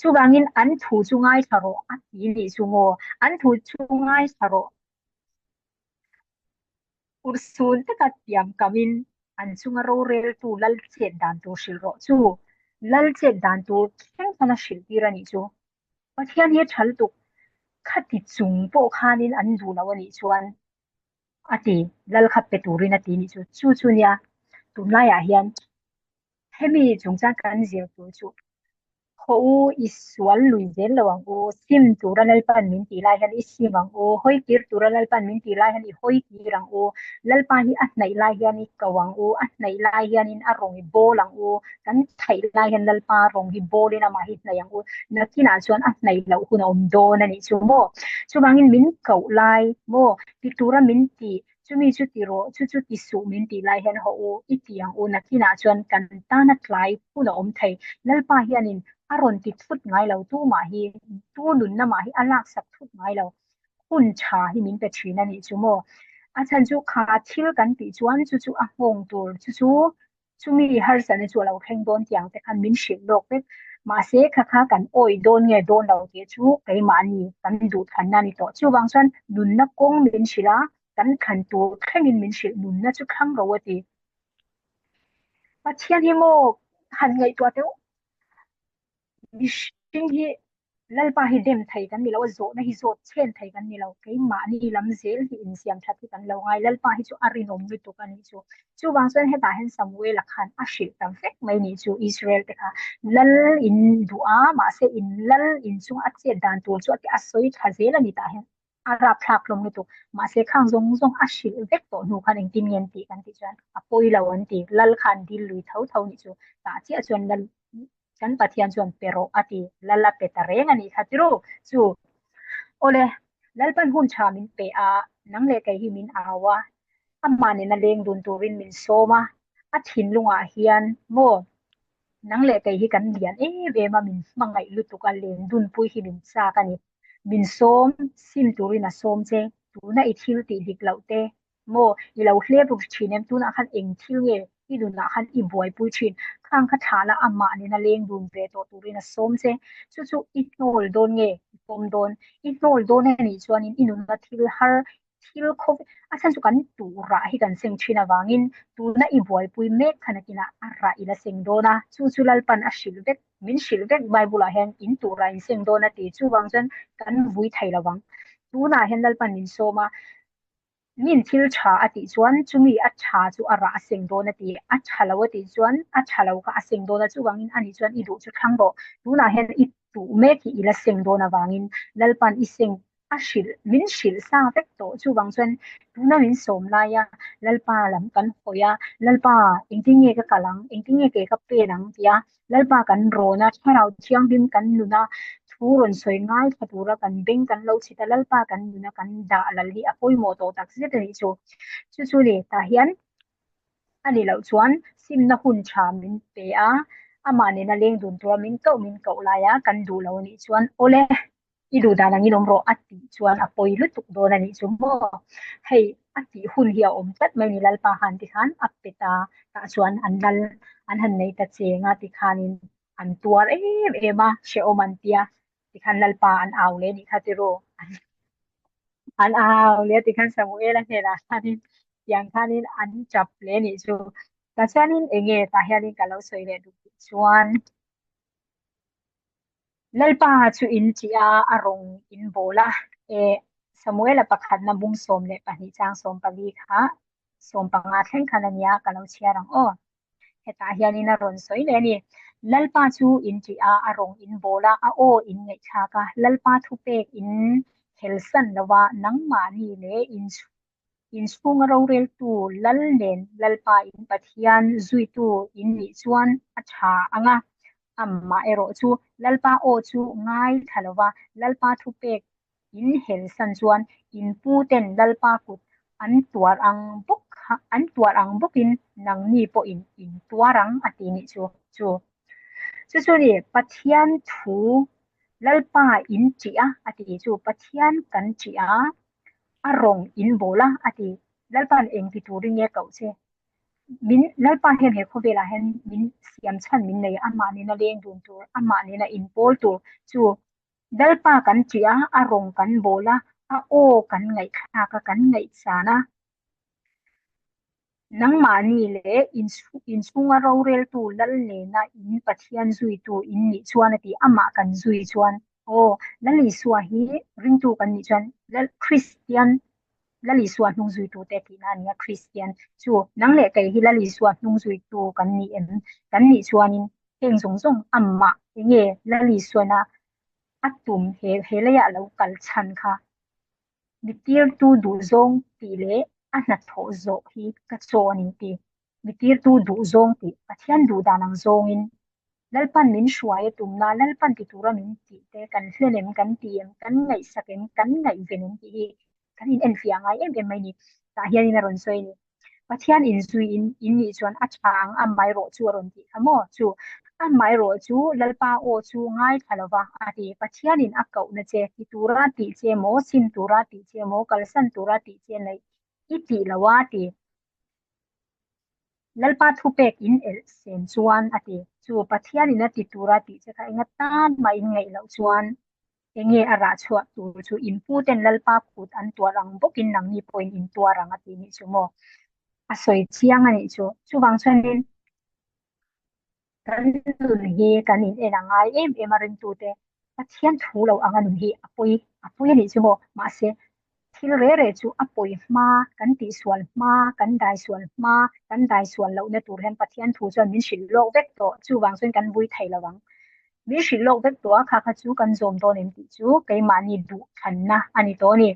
chuvangin an thu chu ngaithla rawh a ti nih chu maw? An thu chu ngaithla rawh. Urhsun taka tiam kamin an chunga roreltu lal chet dan tur hrilh rawh chu lal chet dan tur thleng khan a hrilh tir a nih chu. Pathian hi a tha lutuk khati chung pawh khanin an duh lo a nih chuan a ti lal kha pe turin a ti nih chu. Chu chu nia tunlaiah hian hemi chungchang kan zir tur chu. Khaw u, i sual lui zel lo ang u, sim tura Lalpan min tih lai hian i sim ang u, hawi kir tura Lalpan min tih lai hian i hawi kir ang u, Lalpa hi a hnaih lai hian i ko ang u, a hnaih lai hianin a rawng i bawl ang u, kan thaih lai hian Lalpa rawng hi bawlin amah hi hnaih ang u, nakinah chuan a hnaih loh hun a awm dawn a nih chu maw? Chuvangin min koh lai maw? Ti tura min tih Chumi chu ti rawh, chu chu ti suh min tih lai hian haw u, i ti ang u, nakinah chuan kan tana tlai hun a awm thei. Lalpa hianin a rawn ti thut ngai lo, tu mah hi, tu nunna mah hi a laksak thut ngai lo. Hun tha hi min pe thin a nih chu maw? A chhan chu kha thil kan tih chuan chu chu a nghawng tur, chu chu Chumi harsatna chu a lo thleng dawn tiang te khan min hrilh lawk vek. Mahse, kha kha kan awih dawn nge dawn lo tih chu keimahni kan duhthlanna a ni tawh. Chuvang chuan nunna kawng min hrilh a, kan thlan tur thlengin min hrilh nunna chu thlang ro a ti. Pathian hi maw han ngaihtuah teuh? Mihring hi Lalpa hi dem thei kan ni lo a, zawhna hi zawt chhen thei kan ni lo. Keimahni lam zel hi insiam that hi kan lo ngai. Lalpa hi chu a rinawm lutuk a nih chu. Chuvang chuan hetah hian Samuela khan a hrilh ta vek mai nih chu Israel te kha Lal in duh a, mahse in Lal in chunga a chet dan tur chu a ti a sawi tha zel a ni tah hian. A rapthlak hlawm lutuk. Mahse khang zawng zawng a hrilh vek tawh hnu khan engtin nge an tih kan tih chuan a pawi lo an ti. Lal kha an dil lui tho tho nih chu. Tah chiah chuan Lal kan Pathian chuan pe rawh a ti. Lal a pe ta reng a nih kha tiru chu. Awle, Lalpan hun tha min pe a, nang leh kei hi min au a, amah nena leng dun turin min sawm a, a thinlungah hian maw nang leh kei hi kan lian em em a, min hmangaih lutuk a, len dunpui hi min chak a ni. Min sawm, sim turin a sawm che, tuna i thil tih dik loh te maw i lo hlep ruk thin em, tunah khan eng thil nge i nunah khan i buaipui thin, khang kha thlah la amah nena leng dun ve tawh turin a sawm che, chu chu i hnawl dawn nge i pawm dawn, i hnawl dawn a nih chuanin i nuna thil har thil khaw a chhan chu kan tuh rah hi kan seng thin avangin tuna i buaipui mek khan akinah a rah i la seng dawn a, chu chu Lalpan a hrilh vek, min hrilh vek Bible ah hian in tuh rah in seng dawn a ti, chuvang chuan kan vui thei lo vang. Tunah hian Lalpan min sawm a, min thil tha a tih chuan chumi a tha chu a rah a seng dawn a ti, a tha lo a tih chuan a tha lo kha a seng dawn a, chuvangin ani chuan i duh chu thlang rawh, tunah hian i tuh mek hi i la seng dawn avangin Lalpan i seng a hrilh, min hrilh sa vek tawh. Chuvang chuan tuna min sawm laia Lalpa lam kan hawi a, Lalpa engtin nge ka kal ang, engtin nge ke ka pen ang tia Lalpa kan rawn a, Thlarau Thianghlim kan nun a, thu rawn sawi ngaithla tura kan beng kan lo chhit a, Lalpa kan nun a kan dah lal hi a pawimawh tawh tak zet a nih chu. Chu chu ni tah hian a nih loh chuan simna hun tha min pe a, amah nena leng dun tura min koh min koh laia kan duh lo a nih chuan awle. I duh dan angin awm rawh a tih chuan a pawi lutuk dawn a nih chu maw? Hei a tih hun hi a awm tlat mai ni Lalpa khan tikhan a pe ta tah chuan an lal an han nei ta cheng a tikhanin an tuar em em a hrehawm an tia tikhan Lalpa an au leh a nih kha tiraw an au leh a tikhan Samuel-a hnenah khanin tiang khanin an tap leh a nih chu tah chuanin eng nge tah hianin ka lo sawi leh duh tih chuan. Lalpa chu in tih a, a rawng in bawl a. E, Samuela pakhatna bung 12 chang 14 kha 15 thleng khan a nia, ka lo chhiar ang aw. Hetah hianin a rawn sawi leh a ni. Lalpa chu in tih a, a rawng in bawl a, a aw in ngaihthlak a, Lalpa thupek in helsan lo va, nangmahni leh in Inchhunga roreltu Lal nen Lalpa in Pathian zuitu in nih chuan a tha ang a, amah erawh chu Lalpa aw chu ngaithla lova Lalpa thupek in helsan chuan in pu ten Lalpa kut an tuar ang bawk an tuar ang bawkin nangni pawhin in tuar ang a ti nih chu chu. Chu chu ni Pathian thu Lalpa in ṭih a a ti chu Pathian kan ṭih a a rawng in bawl a, a ti. Lalpa'n eng ti turin nge koh che? Min, Lalpa hian he khawvelah hian min siam chhan min nei a, amah nena leng dun tur, amah nena inpawl tur chu Lalpa kan ṭih a, a rawng kan bawl a, a aw kan ngaihthlak a, kan ngaihsan a. Nangmahni leh inchhunga roreltu Lal nena in Pathian zuitu in nih chuan a ti, amah kan zui chuan aw Lal Isua hi ringtu kan nih chuan Lal Kristian Lal Isua hnung zuitute tihna a ni a, Kristian chu nang leh kei hi Lal Isua hnung zuitu kan ni em? Kan nih chuanin Heng zawng zawng amah enge Lal Isuana a tum he he leiah lo kal chhan kha mi tirtu duhzawng tih leh a hnathawh zawh hi ka chaw a ni ti. Mi tirtu duhzawng tih Pathian duh dan ang zawngin Lalpan min hruai a tumna, Lalpan ti tura min tih te kan hlen em, kan ti em, kan ngaihsak em, kan ngaihven em tih hi kan in enfiah ngai em em mai ni. Tah hianin a rawn sawi a ni. Pathian inzui in in nih chuan a tha ang amaherawh chu a rawn tih kha maw? Chu amaherawh chu Lalpa aw chu ngaithla lova a ti. Pathianin a kohna che ti tura tih che maw, sim tura tih che maw, kalsan tura tih che neih i tih lo a ti. Lalpa thupek in elh sen chuan a ti. Chu Pathianin a ti tura tih che kha enga tan mah in ngaih loh chuan enge a rah chhuah tur chu in pu ten Lalpa kut an tuar ang bawkin nangni pawhin in tuar ang a ti nih chu maw? A sawi chiang a nih chu. Chuvang chuanin kan nun hi kan in en a ngai em em a ringtute Pathian thu lo anga nun hi a pawi a pawi a nih chu maw? Mahse thil re re chu a pawi hma, kan tihsual hma, kan daisual hma, kan daisual lohna tur hian Pathian thu chuan min hrilh lawk vek tawh. Chuvang chuan kan vui thei lo ang. Min hrilh lawk vek tawh a, kha kha chu kan zawm dawn em tih chu keimahni duh thlanna a ni tawh a ni.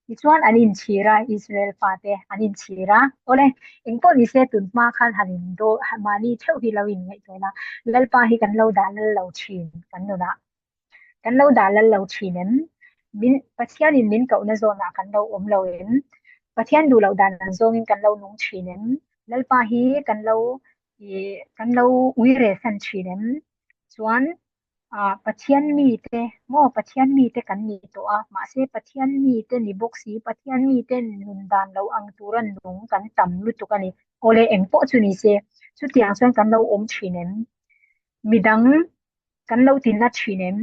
Tichuan an inchhir a, Israel fate an inchhir a. Awle, engpawh ni se tun hma khan han indo, mahni theuh hi lo inngaihtuah ila, Lalpa hi kan lo dah lal lo thin kan nunah. Kan lo dah lal lo thin em? Min, Pathianin min kohna zawnah kan lo awm lo em? Pathian duh loh dan ang zawngin kan lo nung thin em? Lalpa hi kan lo, kan lo uire san thin em? Chuan ah Pathian mite maw Pathian mite kan ni tawh a, mahse Pathian mite ni bawk si, Pathian mite nun dan lo ang tura nung kan tam lutuk a ni. Awle engpawh chu ni se, chutiang chuan kan lo awm thin em? Midang kan lo tinna thin em?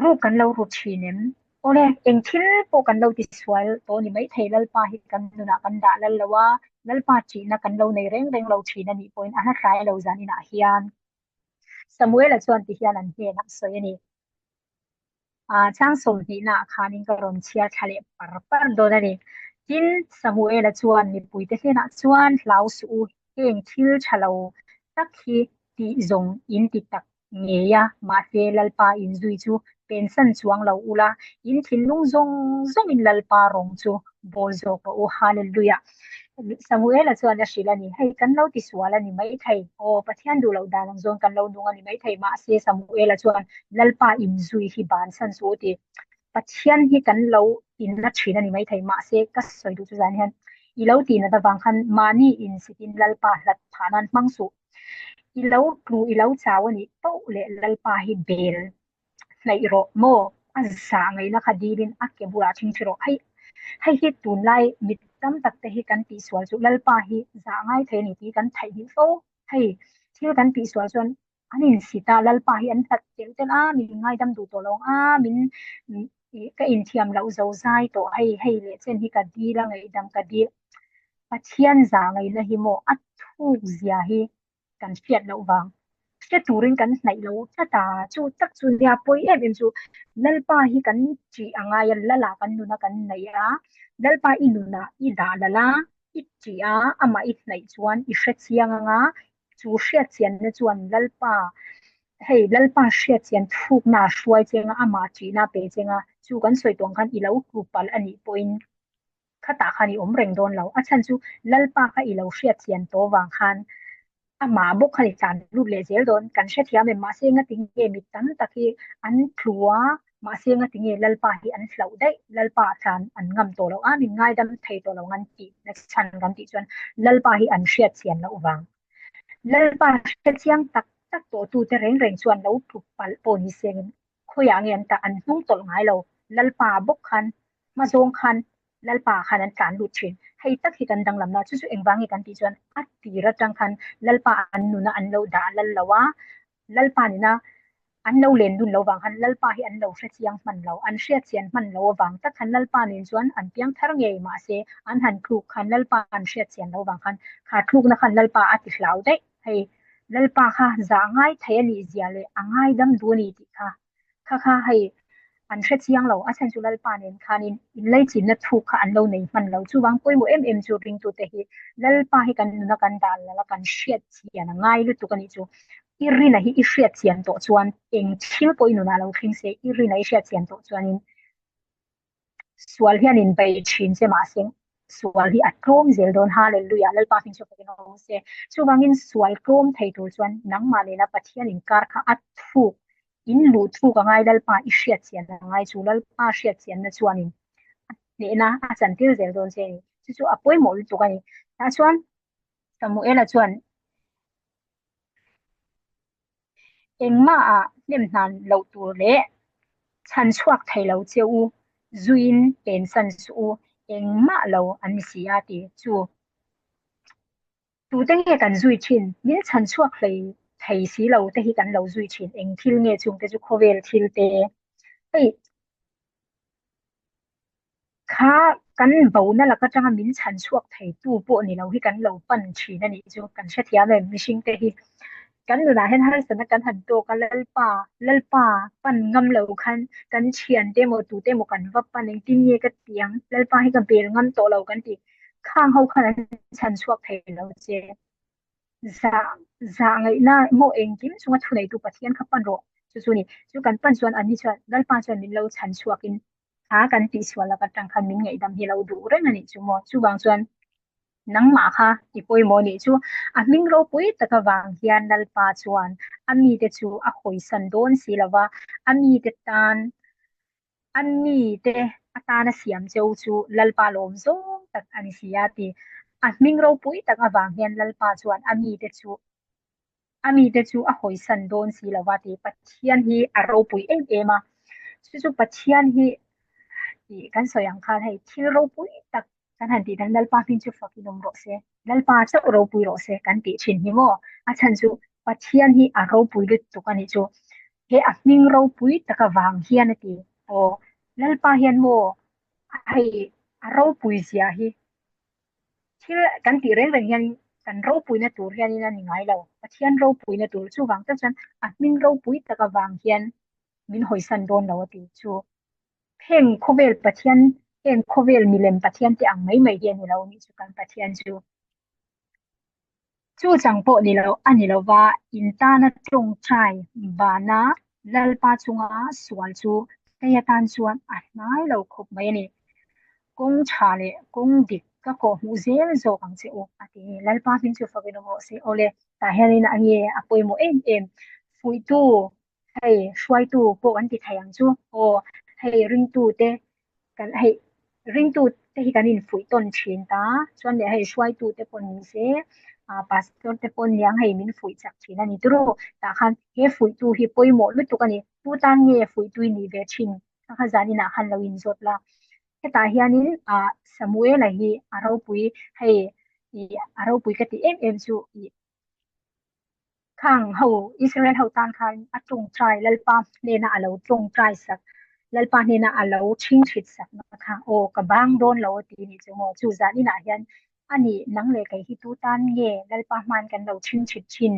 Ruk kan lo ru thin em? Awle eng thil pawh kan lo tisual tawh ni maithei Lalpa hi kan nunah kan dah lal lo a, Lalpa ṭihna kan lo nei reng reng lo thin a nih pawhin a hla tlai lo zan inah hian. Samuela chuan ti hian an hnenah a sawi a ni. Ah, chang sawmhnihna ah khanin ka rawn chhiar thla leh par par dawn a ni. Tin, Samuela chuan mipuite hnenah chuan hlau suh u, heng thil tha lo tak hi tih zawng in ti tak ngei a, mahse Lalpa inzui chu pensan chuang lo ula, in thinlung zawng zawngin Lalpa rawng chu bawl zawk rawh u. Hallelujah! Samuela chuan a hrilh a ni, Hei, kan lo tisual a ni maithei. Aw, Pathian duh loh dan ang zawn kan lo nung a ni maithei. Mahse, Samuela chuan, Lalpa inzui hi bansan suh u ti. Pathian hi kan lo tinna thin a ni maithei. Mahse, ka sawi duh chu zan hian, i lo tihnat avang khan mahni insitin Lalpa hlat phah nan hmang suh. I lo tlu, i lo chau a nih poh leh Lalpa hi bel hnaih rawh maw? A zah ngaihna kha dilin a ke bulah thing thi rawh. Hei hei hi tunlai mi tam tak te hi kan tihsual chu Lalpa hi zah ngai thei a ni tih kan theihnghilh fo. Hei thil kan tihsual chuan an insit a, Lalpa hi an hlat telh telh a, min ngaidam duh tawh lo ang a, min ka inthiam loh zo zai tawh hei hei leh chen hi ka dil a ngaihdam ka dil. Pathian zah ngaihna hi maw a thuk zia hi kan hriat loh vang. Hre turin kan hnaih lo tlat a, chu tak chu nia pawi em em chu Lalpa hi kan ṭih a ngai a, Lala kan nuna kan neih a, Lalpa i nunah i dah lal a, i ṭih a, amah i hnaih chuan i hre chiang ang a, chu hriat chianna chuan Lalpa hei Lalpa hriat chian thukna a hruai cheng a, amah ṭihna a pe cheng a, chu kan sawi tawh ang khan i lo tlu palh a nih pawhin khatah khan i awm reng dawn lo. A chhan chu Lalpa kha i lo hriat chian tawh vang khan amah bawk khan i tlan lut leh zel dawn. Kan hrethiam em? Mahse ngati nge mi tam tak hi an tlu a, mahse ngati nge Lalpa hi an hlauh daih, Lalpa ah tlan an ngam tawh lo a, min ngaidam thei tawh lo ngan tih na chhan kan tih chuan Lalpa hi an hriat chian loh vang. Lalpa hrechiang tak tak tawh tute reng reng chuan lo tlu palh pawh ni sengin khawiah nge an tah an hnung tawlh ngai lo. Lalpa bawk khan hma zawng khan Lalpa ah khan an tlan lut thin. Hei tak hi kan danglamna chu chu engvang nge kan tih chuan a tir atang khan Lalpa an nuna an lo dah lal lo a, Lalpa nena an lo len dun lo vang khan Lalpa hi an lo hre chiang hman lo. An hriat chian hman lo avang tak khan Lalpa nen chuan an piang thar ngei mahse an han thluk khan Lalpa an hriat chian lo vang khan kha thlukna khan Lalpa a ti hlau daih. Hei Lalpa kha zah ngai thei a nih zia leh a ngaidam duh a ni tih kha Kha kha hei an hre chiang lo, a chhan chu Lalpa nen khanin inlaichinna thuk kha an lo nei hman lo. Chuvang pawimawh em em chu ringtute hi Lalpa hi kan nuna kan dah lal a, kan hriat chian a ngai lutuk a nih chu. I rina hi i hriat chian tawh chuan eng thil pawh i nunah lo thleng se i rina i hriat chian tawh chuanin sual hian in bei thin che mahse sual hi a tlawm zel dawn. Hallelujah! Lalpa hming chu fakin awm se. Chuvangin sual tlawm thei tur chuan nangmah nena Pathian inkar kha a thuk in luh thuk a ngai Lalpa i hriat chian a ngai chu Lalpa hriat chianna chuanin a hnehna a chantir zel dawn che a ni. Chu chu a pawimawh lutuk a ni. Tah chuan Samuela chuan Engmah ah hnem hnan loh tur leh chhan chhuak thei lo che u, zuiin pensan suh u, engmah lo an ni si a ti chu. Tute nge kan zui thin? Min chhan chhuak hlei thei si lo te hi kan lo zui thin. Eng thil nge chungte chu khawvel thil te? Hei. Kha kan bona lak atanga min chhan chhuak theitu pawh ni lo hi kan lo pan thin a nih chu kan hrethiam em mihringte hi. Kan nunah hian harsatna kan han tawk a, Lalpa, Lalpa pan ngam lo khan kan thiante emaw tute emaw kan va pan engtin nge ka ti ang, Lalpa hi ka bel ngam tawh lo kan ti. Khang ho khan an chhan chhuak thei lo che. Zah, zah ngaihna maw engkim chunga thuneitu Pathian kha pan rawh. Chu chu ni. Chu kan pan chuan anni chuan Lalpa chuan min lo chhan chhuakin kha kan tihsual lak atang khan min ngaihdam hi lo duh reng a nih chu maw. Chuvang chuan nangmah kha i pawimawh nih chu a hming ropui tak avang hian Lalpa chuan a mite chu a hawisan dawn si lova, a mite tan a mite atana siam cheu chu Lalpa lawm zawng tak a ni si a ti. A hming ropui tak avang hian Lalpa chuan a mite chu A mite chu a hawisan dawn si lo va ti. Pathian hi a ropui em em a, chu chu Pathian hi tih kan sawi ang khan hei thil ropui tak kan han tih dan Lalpa hming chu fakin awm rawh se, Lalpa chauh ropui rawh se kan tih thin hi maw? A chhan chu Pathian hi a ropui lutuk a nih chu. He a hming ropui tak avang hian a ti. Aw, Lalpa hian maw hei a ropui zia hi Thil kan tih reng reng hian kan ropuina tur hianin a ni ngai lo. Pathian ropuina tur chuvang tak chuan a hming ropui tak avang hian min hawisan dawn lo a ti chu. Heng khawvel Pathian, heng khawvel milem Pathian te ang mai mai hi a ni lo nih chu kan Pathian chu. Chu chang pawh ni lo a ni lova in tana tawngtai bana Lalpa chunga sual chu hei atan chuan a hnai lo khawp mai a ni. Kawng tha leh kawng dik ka kawh hmuh zel zawk ang che u a ti. Lalpa hming chu fakin awm rawh se. Awle, tah hianin a nge a pawimawh em em. Fuihtu, hei hruaitu pawh kan ti thei ang chu. Aw, hei ringtute kan hei ringtu te hi kan infuih tawn thin ta chuan leh hei hruaitu te pawh ni se ah pastor te pawh niang hei min fuih chak thin a ni turu tah khan he fuihtu hi pawimawh lutuk a ni tu tan nge fuihtu i nih ve thin kha kha zan inah khan lo inzawt la hetah hianin ah Samuela hi a ropui hei ih a ropui ka tih em em chu ih Khang ho, Israel ho tan khan a tawngtai Lalpa hnena a lo tawngtai sak, Lalpa hnena a lo chhingchhit sak na kha aw ka bang dawn lo a ti nih chu maw? Chu zan inah hian a nih nang leh kei hi tu tan nge Lalpa hman kan lo chhingchhit thin?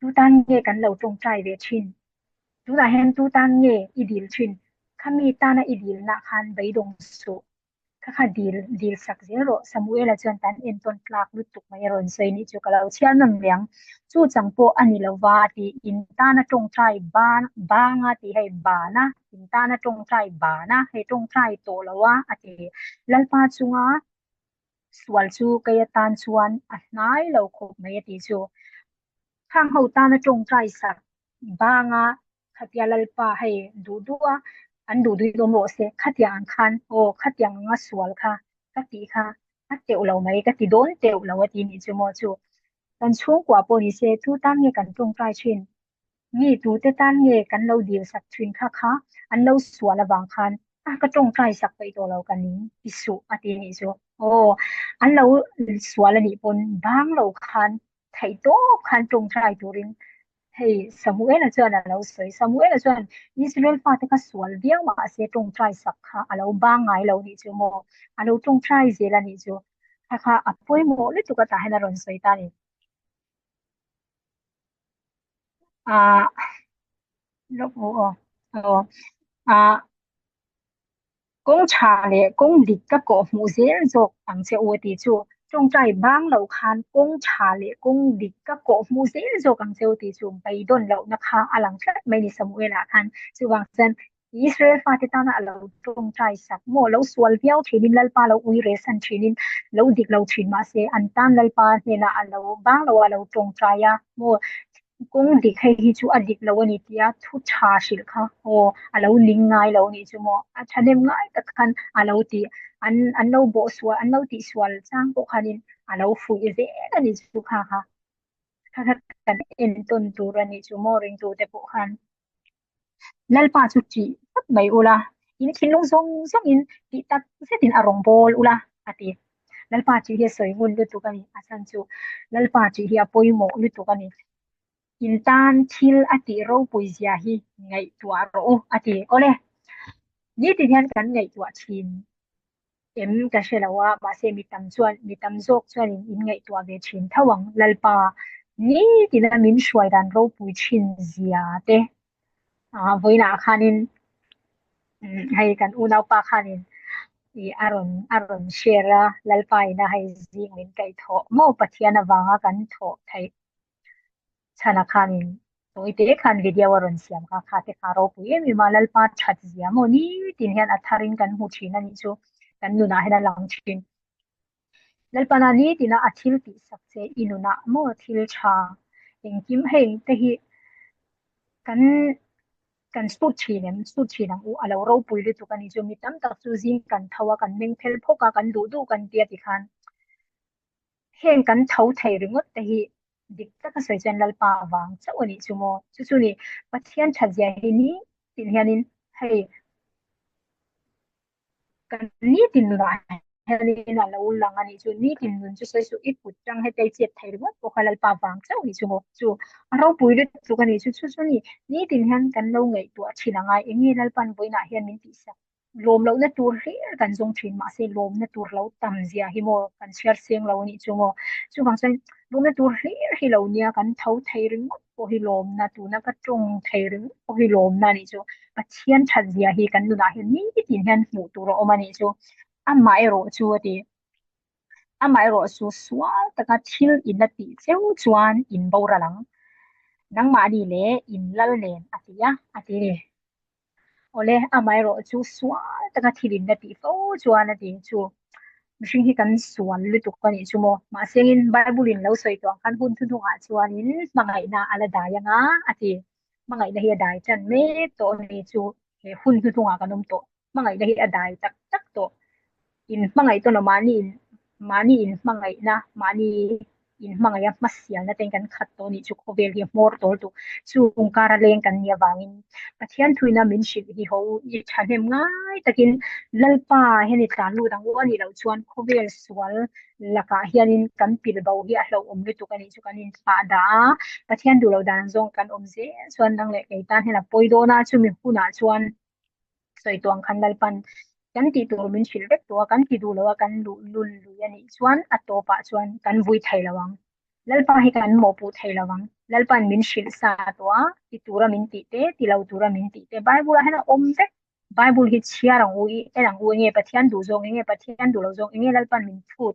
Tu tan nge kan lo tawngtai ve thin? Tunah hian tu tan nge i dil thin? Khami tana i dilna khan beidawng suh. Kha kha dil dil sak zel rawh. Samuela chuan tan entawn tlak lutuk mai a rawn sawi nih chu ka lo chhiar nawm leh ang. Chu chang pawh a ni lova tih in tana tawngtai ban banga tih hei bana in tana tawngtai bana hei tawngtai tawh lo a a ti. Lalpa chunga sual chu kei atan chuan a hnai lo khawp mai a ti chu. Khang ho tana tawngtai sak banga Khatia Lalpa hei duh duh a, an duh duhin awm rawh se, khatiang ang khan aw khatiang anga sual kha ka tih kha a teuh lo mai, ka ti dawn teuh lo a ti nih chu maw chu. Kan chhungkua pawh ni se tu tan nge kan tawngtai thin, mi tute tan nge kan lo dil sak thin kha kha an lo sual avang khan a ka tawngtai sak peih tawh lo ka ning ti suh a ti nih chu. Aw an lo sual a nih pawn bang lo khan theih tawp khan tawngtai turin hei Samuela chuan a lo sawi. Samuela chuan Israel fate kha sual viau mahse tawngtai sak kha a lo bang ngai lo nih chu maw? A lo tawngtai zel a nih chu. Kha kha a pawimawh lutuk a tah hian a rawn sawi ta a ni. Ah, lawk aw aw. Aw. Ah, kawng tha leh kawng dik ka kawh hmuh zel zawk ang che u a ti chu. Tawngtai bang lo khan kawng tha leh kawng dik ka kawh hmuh zel zawk ang cheu tih chu beidawn lohna kha a lang tlat mai ni Samuela khan. Chuvang chuan Israel fate tana a lo tawngtai sak maw? Lo sual viau thinin Lalpa lo ui reh san thinin lo dik lo thin mahse an tan Lalpa hnenah a lo bang lo a lo tawngtai a maw? Kawng dik hei hi chu a dik lo a ni tia thu tha hrilh kha aw a lo ning ngai lo nih chu maw? A thahnem ngai tak khan a lo ti an an lo bawh sual an lo tih sual chang pawh khanin a lo fuih zel a ni chu kha kha kha kha kan entawn tur a nih chu maw ringtute pawh khan. Lalpa chu ṭih tlat mai ula, in thinlung zawng zawngin tih tak zetin a rawn bawl ula, a ti. Lalpa ṭih hi a sawi ngun lutuk a ni, a chhan chu Lalpa ṭih hi a pawimawh lutuk a ni. In tan thil a tih ropui zia hi ngaihtuah rawh u, a ti. Awle, nitin hian kan ngaihtuah ṭhin em ka hre lo a, mahse mi tam chuan mi tam zawk chuanin in ngaihtuah ve thin tho ang. Lalpa, nitina min hruai dan ropui thin zia te ah vawiinah khanin hei kan unaupa khanin ih a rawn a rawn share a, Lalpa ina hei zing min kaih thawh maw Pathian avanga kan thawh theih chhana khanin tawite khan video a rawn siam kha kha te kha ropui em em a Lalpa that zia maw nitin hian a tharin kan hmu thin a nih chu kan nunah hian a lang thin. Lalpana nitina a thil tih sak che i nunah maw thil tha engkim hei te hi kan kan sut thin em sut thin ang u a lo ropui lutuk a nih chu mi tam tak chu zing kan tho a kan meng phel phawk a kan duh duh kan tia tikhan Heng kan tho thei ringawt te hi dik taka sawi chuan Lalpa vang chauh a nih chu maw? Chu chu ni Pathian that zia hi ni tin hianin hei kan nitin nunah hianin a lo lang a nih chu. Nitin nun chu sawi suh i kut tang heta i chet thei ringawt pawh kha Lalpa vang chauh a nih chu maw? Chu a ropui lutuk a nih chu. Chu chu ni nitin hian kan lo ngaihtuah thin a ngai. Eng nge Lalpa'n vawiinah hian min tihsak? Lawm lohna tur hlir kan zawng thin mahse lawmna tur lo tam zia hi maw kan chhiar seng lo anih chu maw chuvang chuan lawmna tur hlir hi lo nia kan tho thei ringawt pawh hi lawmna tuna ka tawng thei ringawt pawh hi lawmna anih chu Pathian that zia hi kan nunah hian nitin hian hmuh tur a awm anih chu amaherawh chu a ti amaherawh chu sual taka thil in la tih cheu chuan in boral ang nangmahni leh in lal nen a ti a a ti ni. Awle, amaherawh chu sual taka thil in la tih fo chuan a ti chu mihring hi kan sual lutuk a nih chu maw. Mahse in Bible in lo sawi tawh ang khan hun thuhnungah chuanin hmangaihna a la dai anga a ti. Hmangaihna hi a dai tan mek tawh a ni chu he hun thuhnungah kan awm tawh. Hmangaihna hi a dai tak tak tawh. In hmangaih tawn a mahni in mahni in hmangaihna mahni in hmangaih a hmasialna te kan khat tawh anih chu khawvel hi a hmawr tawl tuk chung kar a leng kan nih avangin Pathian thuina min hrilh hi ho i thahnem ngai takin Lalpa hian i tlan lut ang u anih loh chuan khawvel sual lakah hianin kan pil bo hi a hlauhawm lutuk anih chu kan inthlah dah a Pathian duh loh dan zawng kan awm zel chuan nang leh kei tan hian a pawi dawn a chumi hunah chuan sawi tawh ang khan Lalpan kan tih tur min hrilh vek tawh a, kan ti duh lo a, kan luh lul lui a nih chuan a tawpah chuan kan vui thei lo ang. Lalpa hi kan mawhpuh thei lo ang. Lalpan min hrilh sa tawh a, ti tura min tih te, ti lo tura min tih te Bible ah hian a awm vek. Bible hi chhiar ang u i, en ang u enge Pathian duh zawng, enge Pathian duh lo zawng, enge Lalpan min phut,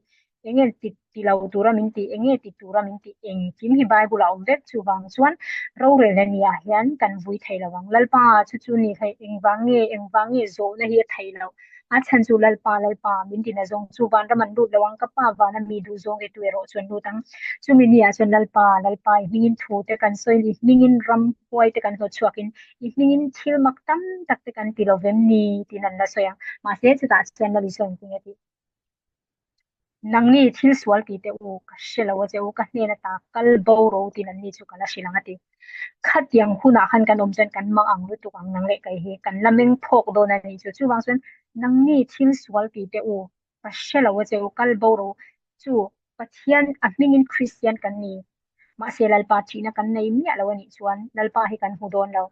enge ti ti lo tura min tih, enge ti tura min tih engkim hi Bible ah a awm vek. Chuvang chuan rorel a nih ah hian kan vui thei lo ang. Lalpa chu chu ni hei engvang nge engvang nge zawhna hi a theih loh. A chhan chu Lalpa Lalpa min tina zawng chu vanram an lut lo ang ka pa vana mi duh zawng e tu erawh chu an lut ang. Chumi ni ah chuan Lalpa Lalpa i hmingin thu te kan sawi in i hmingin ram huai te kan hlawt chhuak in i hmingin thil mak tam tak te kan ti lo vem ni tiin an la sawi ang. Mahse chutah chuan Lal Isua engtin nge tih? Nangni thil sual tih teh u, ka hre lo a che u, ka hnen ata kal bo ro tin anni chu ka la hrilh ang a ti. Khatiang hunah khan kan awm chuan kan mang ang lutuk ang nang leh kei hi, kan la meng phawk dawn a nih chu. Chuvang chuan nangni thil sual tih teh u, ka hre lo a che u, kal bo ro chu Pathian a hmingin Kristian kan ni. Mahse Lalpa thihna kan nei miah lo a nih chuan Lalpa hi kan hmu dawn lo.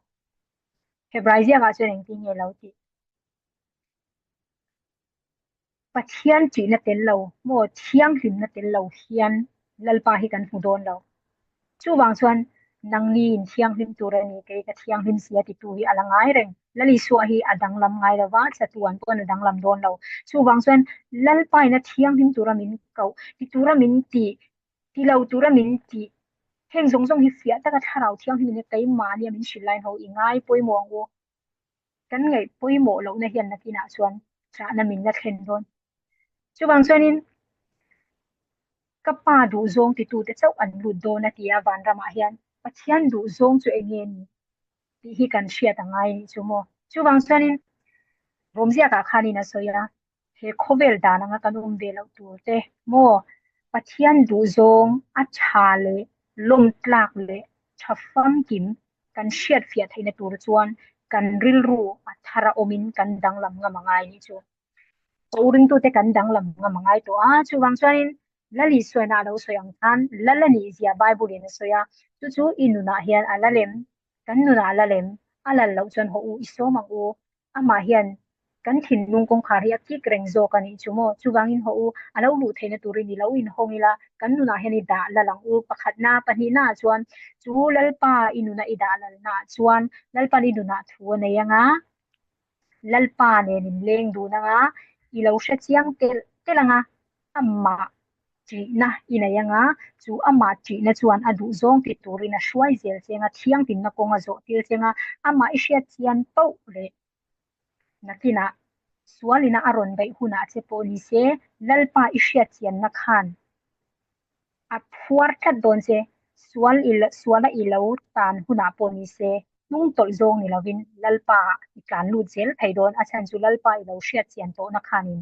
Hebrai ziakah chuan engtin nge lo tih? Pathian ṭihna tel lo maw thianghlimna tel lo hian Lalpa hi kan hmu dawn lo. Chuvang chuan nangni in thianghlim tur a ni, kei ka thianghlim si a titu hi a la ngai reng. Lal Isua hi a danglam ngai lo va, chatuan pawn a danglam dawn lo. Chuvang chuan Lalpaina thianghlim tura min koh, ti tura min tih, ti lo tura min tih, heng zawng zawng hi fiah taka thlarau thianghlim in keimahni a min hrilh lai ho i ngai pawimawh ang u. Kan ngaih pawimawh lohna hian nakinah chuan chahna min la thlen dawn. Chuvang chuanin ka pa duhzawng titute chauh an lut dawn a ti a vanramah hian Pathian duhzawng chu eng nge ni tih hi kan hriat a ngai anih chu maw. Chuvang chuanin Rawmziakah khanin a sawi a, he khawvel dan anga kan awm ve loh tur te maw Pathian duhzawng a tha leh lawm tlak leh tha famkim kan hriat fiah theihna tur chuan kan rilru a thar a awmin kan danglam ngam a ngai anih chu. Ka u ringtute kan danglam ngam a ngai tawh a, chuvang chuanin Lal Isuaina a lo sawi ang khan Lal a nih zia Bible in a sawi a, chu chu i nunah hian a la lem, kan nunah a la lem, a lal loh chuan haw u i sawm ang u, amah hian kan thinlung kawngkhar hi a kik reng zawk a nih chu maw, chuvangin haw u a lo luh theihna turin i lo inhawng ila, kan nunah hian i dah lal ang u, pakhatna, pahnihna ah chuan chu Lalpa i nuna i dah lalna ah chuan Lalpa'n i nunah thu a nei ang a, Lalpa nen in leng dun anga i lo hre chiang telh telh anga amah ṭihna i nei anga chu amah ṭihna chuan a duh zawng ti turin a hruai zel che anga thianghlimna kawng a zawh tir che anga amah i hriat chian pauh leh nakinah sualina a rawn beih hunah che pawh ni se Lalpa i hriat chianna khan a phuar tlat dawn che, sual i suala i lo tan hunah pawh ni se, hnung tawlh zawng ni lovin Lalpa i tlan lut zel thei dawn, a chhan chu Lalpa i lo hriat chian tawhna khanin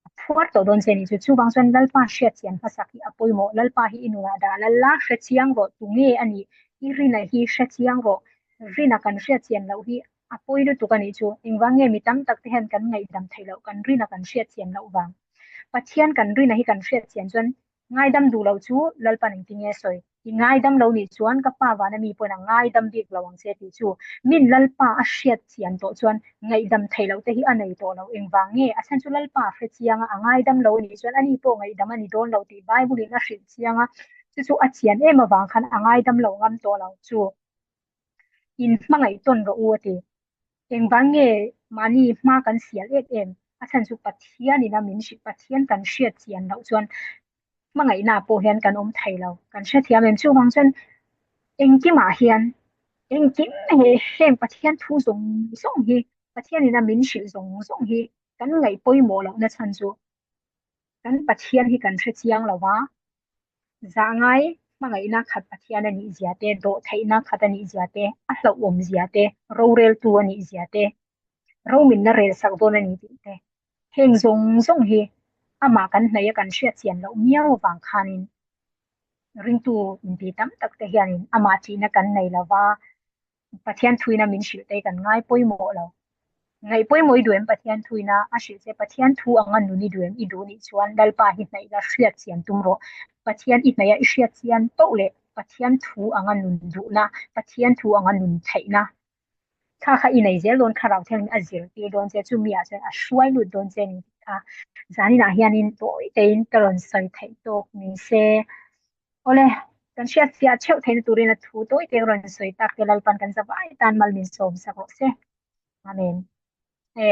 a phuar tawh dawn che ni chu. Chuvang chuan Lalpa hriat chian hmasak hi a pawimawh, Lalpa hi i nunah dah lal la, hre chiang rawh, tunge a nih, i rina hi hre chiang rawh, rina kan hriat chian loh hi a pawi lutuk a nih chu, engvang nge mi tam tak te hian kan ngaihdam theih loh, kan rina kan hriat chian loh vang. Pathian kan rina hi kan hriat chian chuan ngaidam duh loh chu Lalpan engtin nge sawi? I ngaidam lo nih chuan ka pa vana mi pawhin a ngaidam bik lo ang che tih chu min Lalpa a hriat chian tawh chuan ngaihdam theih loh te hi a nei tawh lo. Engvang nge? A chhan chu Lalpa a hre chiang a, a ngaidam lo nih chuan ani pawh ngaihdam a ni dawn lo tih Bible in a hrilh chiang a, chu chu a chian em avang khan a ngaidam lo ngam tawh lo chu. In hmangaih tawn rawh u a ti. Engvang nge mahni hma kan sial em em? A chhan chu Pathian ina min hrilh, Pathian kan hriat chian loh chuan hmangaihna pawh hian kan awm thei lo. Kan hrethiam em? Chuvang chuan engkimah hian engkim he heng Pathian thu zawng zawng hi, Pathian ina min hrilh zawng zawng hi kan ngaih pawimawh lohna chhan chu kan Pathian hi kan hre chiang lo va, zah ngai hmangaihna khat Pathian a nih zia te, dawhtheihna khat a nih zia te, a hlauhawm zia te, roreltu a nih zia te, rominna rel sak dawn a ni tih te, heng zawng zawng hi amah kan hnaih a kan hriat chian loh miau avang khanin ringtu inti tam tak te hianin amah ṭihna kan nei lo va, Pathian thuina min hrilh te kan ngai pawimawh lo. Ngaih pawimawh i duh em Pathian thuina a hrilh che Pathian thu anga nun i duh em i duh nih chuan Lalpa hi hnaih la hriat chian tum rawh. Pathian i hnaih a i hriat chian pauh leh Pathian thu anga nun duhna, Pathian thu anga nun theihna kha kha i nei zel dawn thlarau thiangin a zirtir dawn che chumi ah chuan a hruai lut dawn che ni tih kha zaninah hianin tawi tein ka rawn sawi theih tawk ni se. Awle, kan hriat fiah theuh theihna turin a thu tawi te rawn sawi tak te Lalpan kan zavai tan mal min sawm sak rawh se. Amen.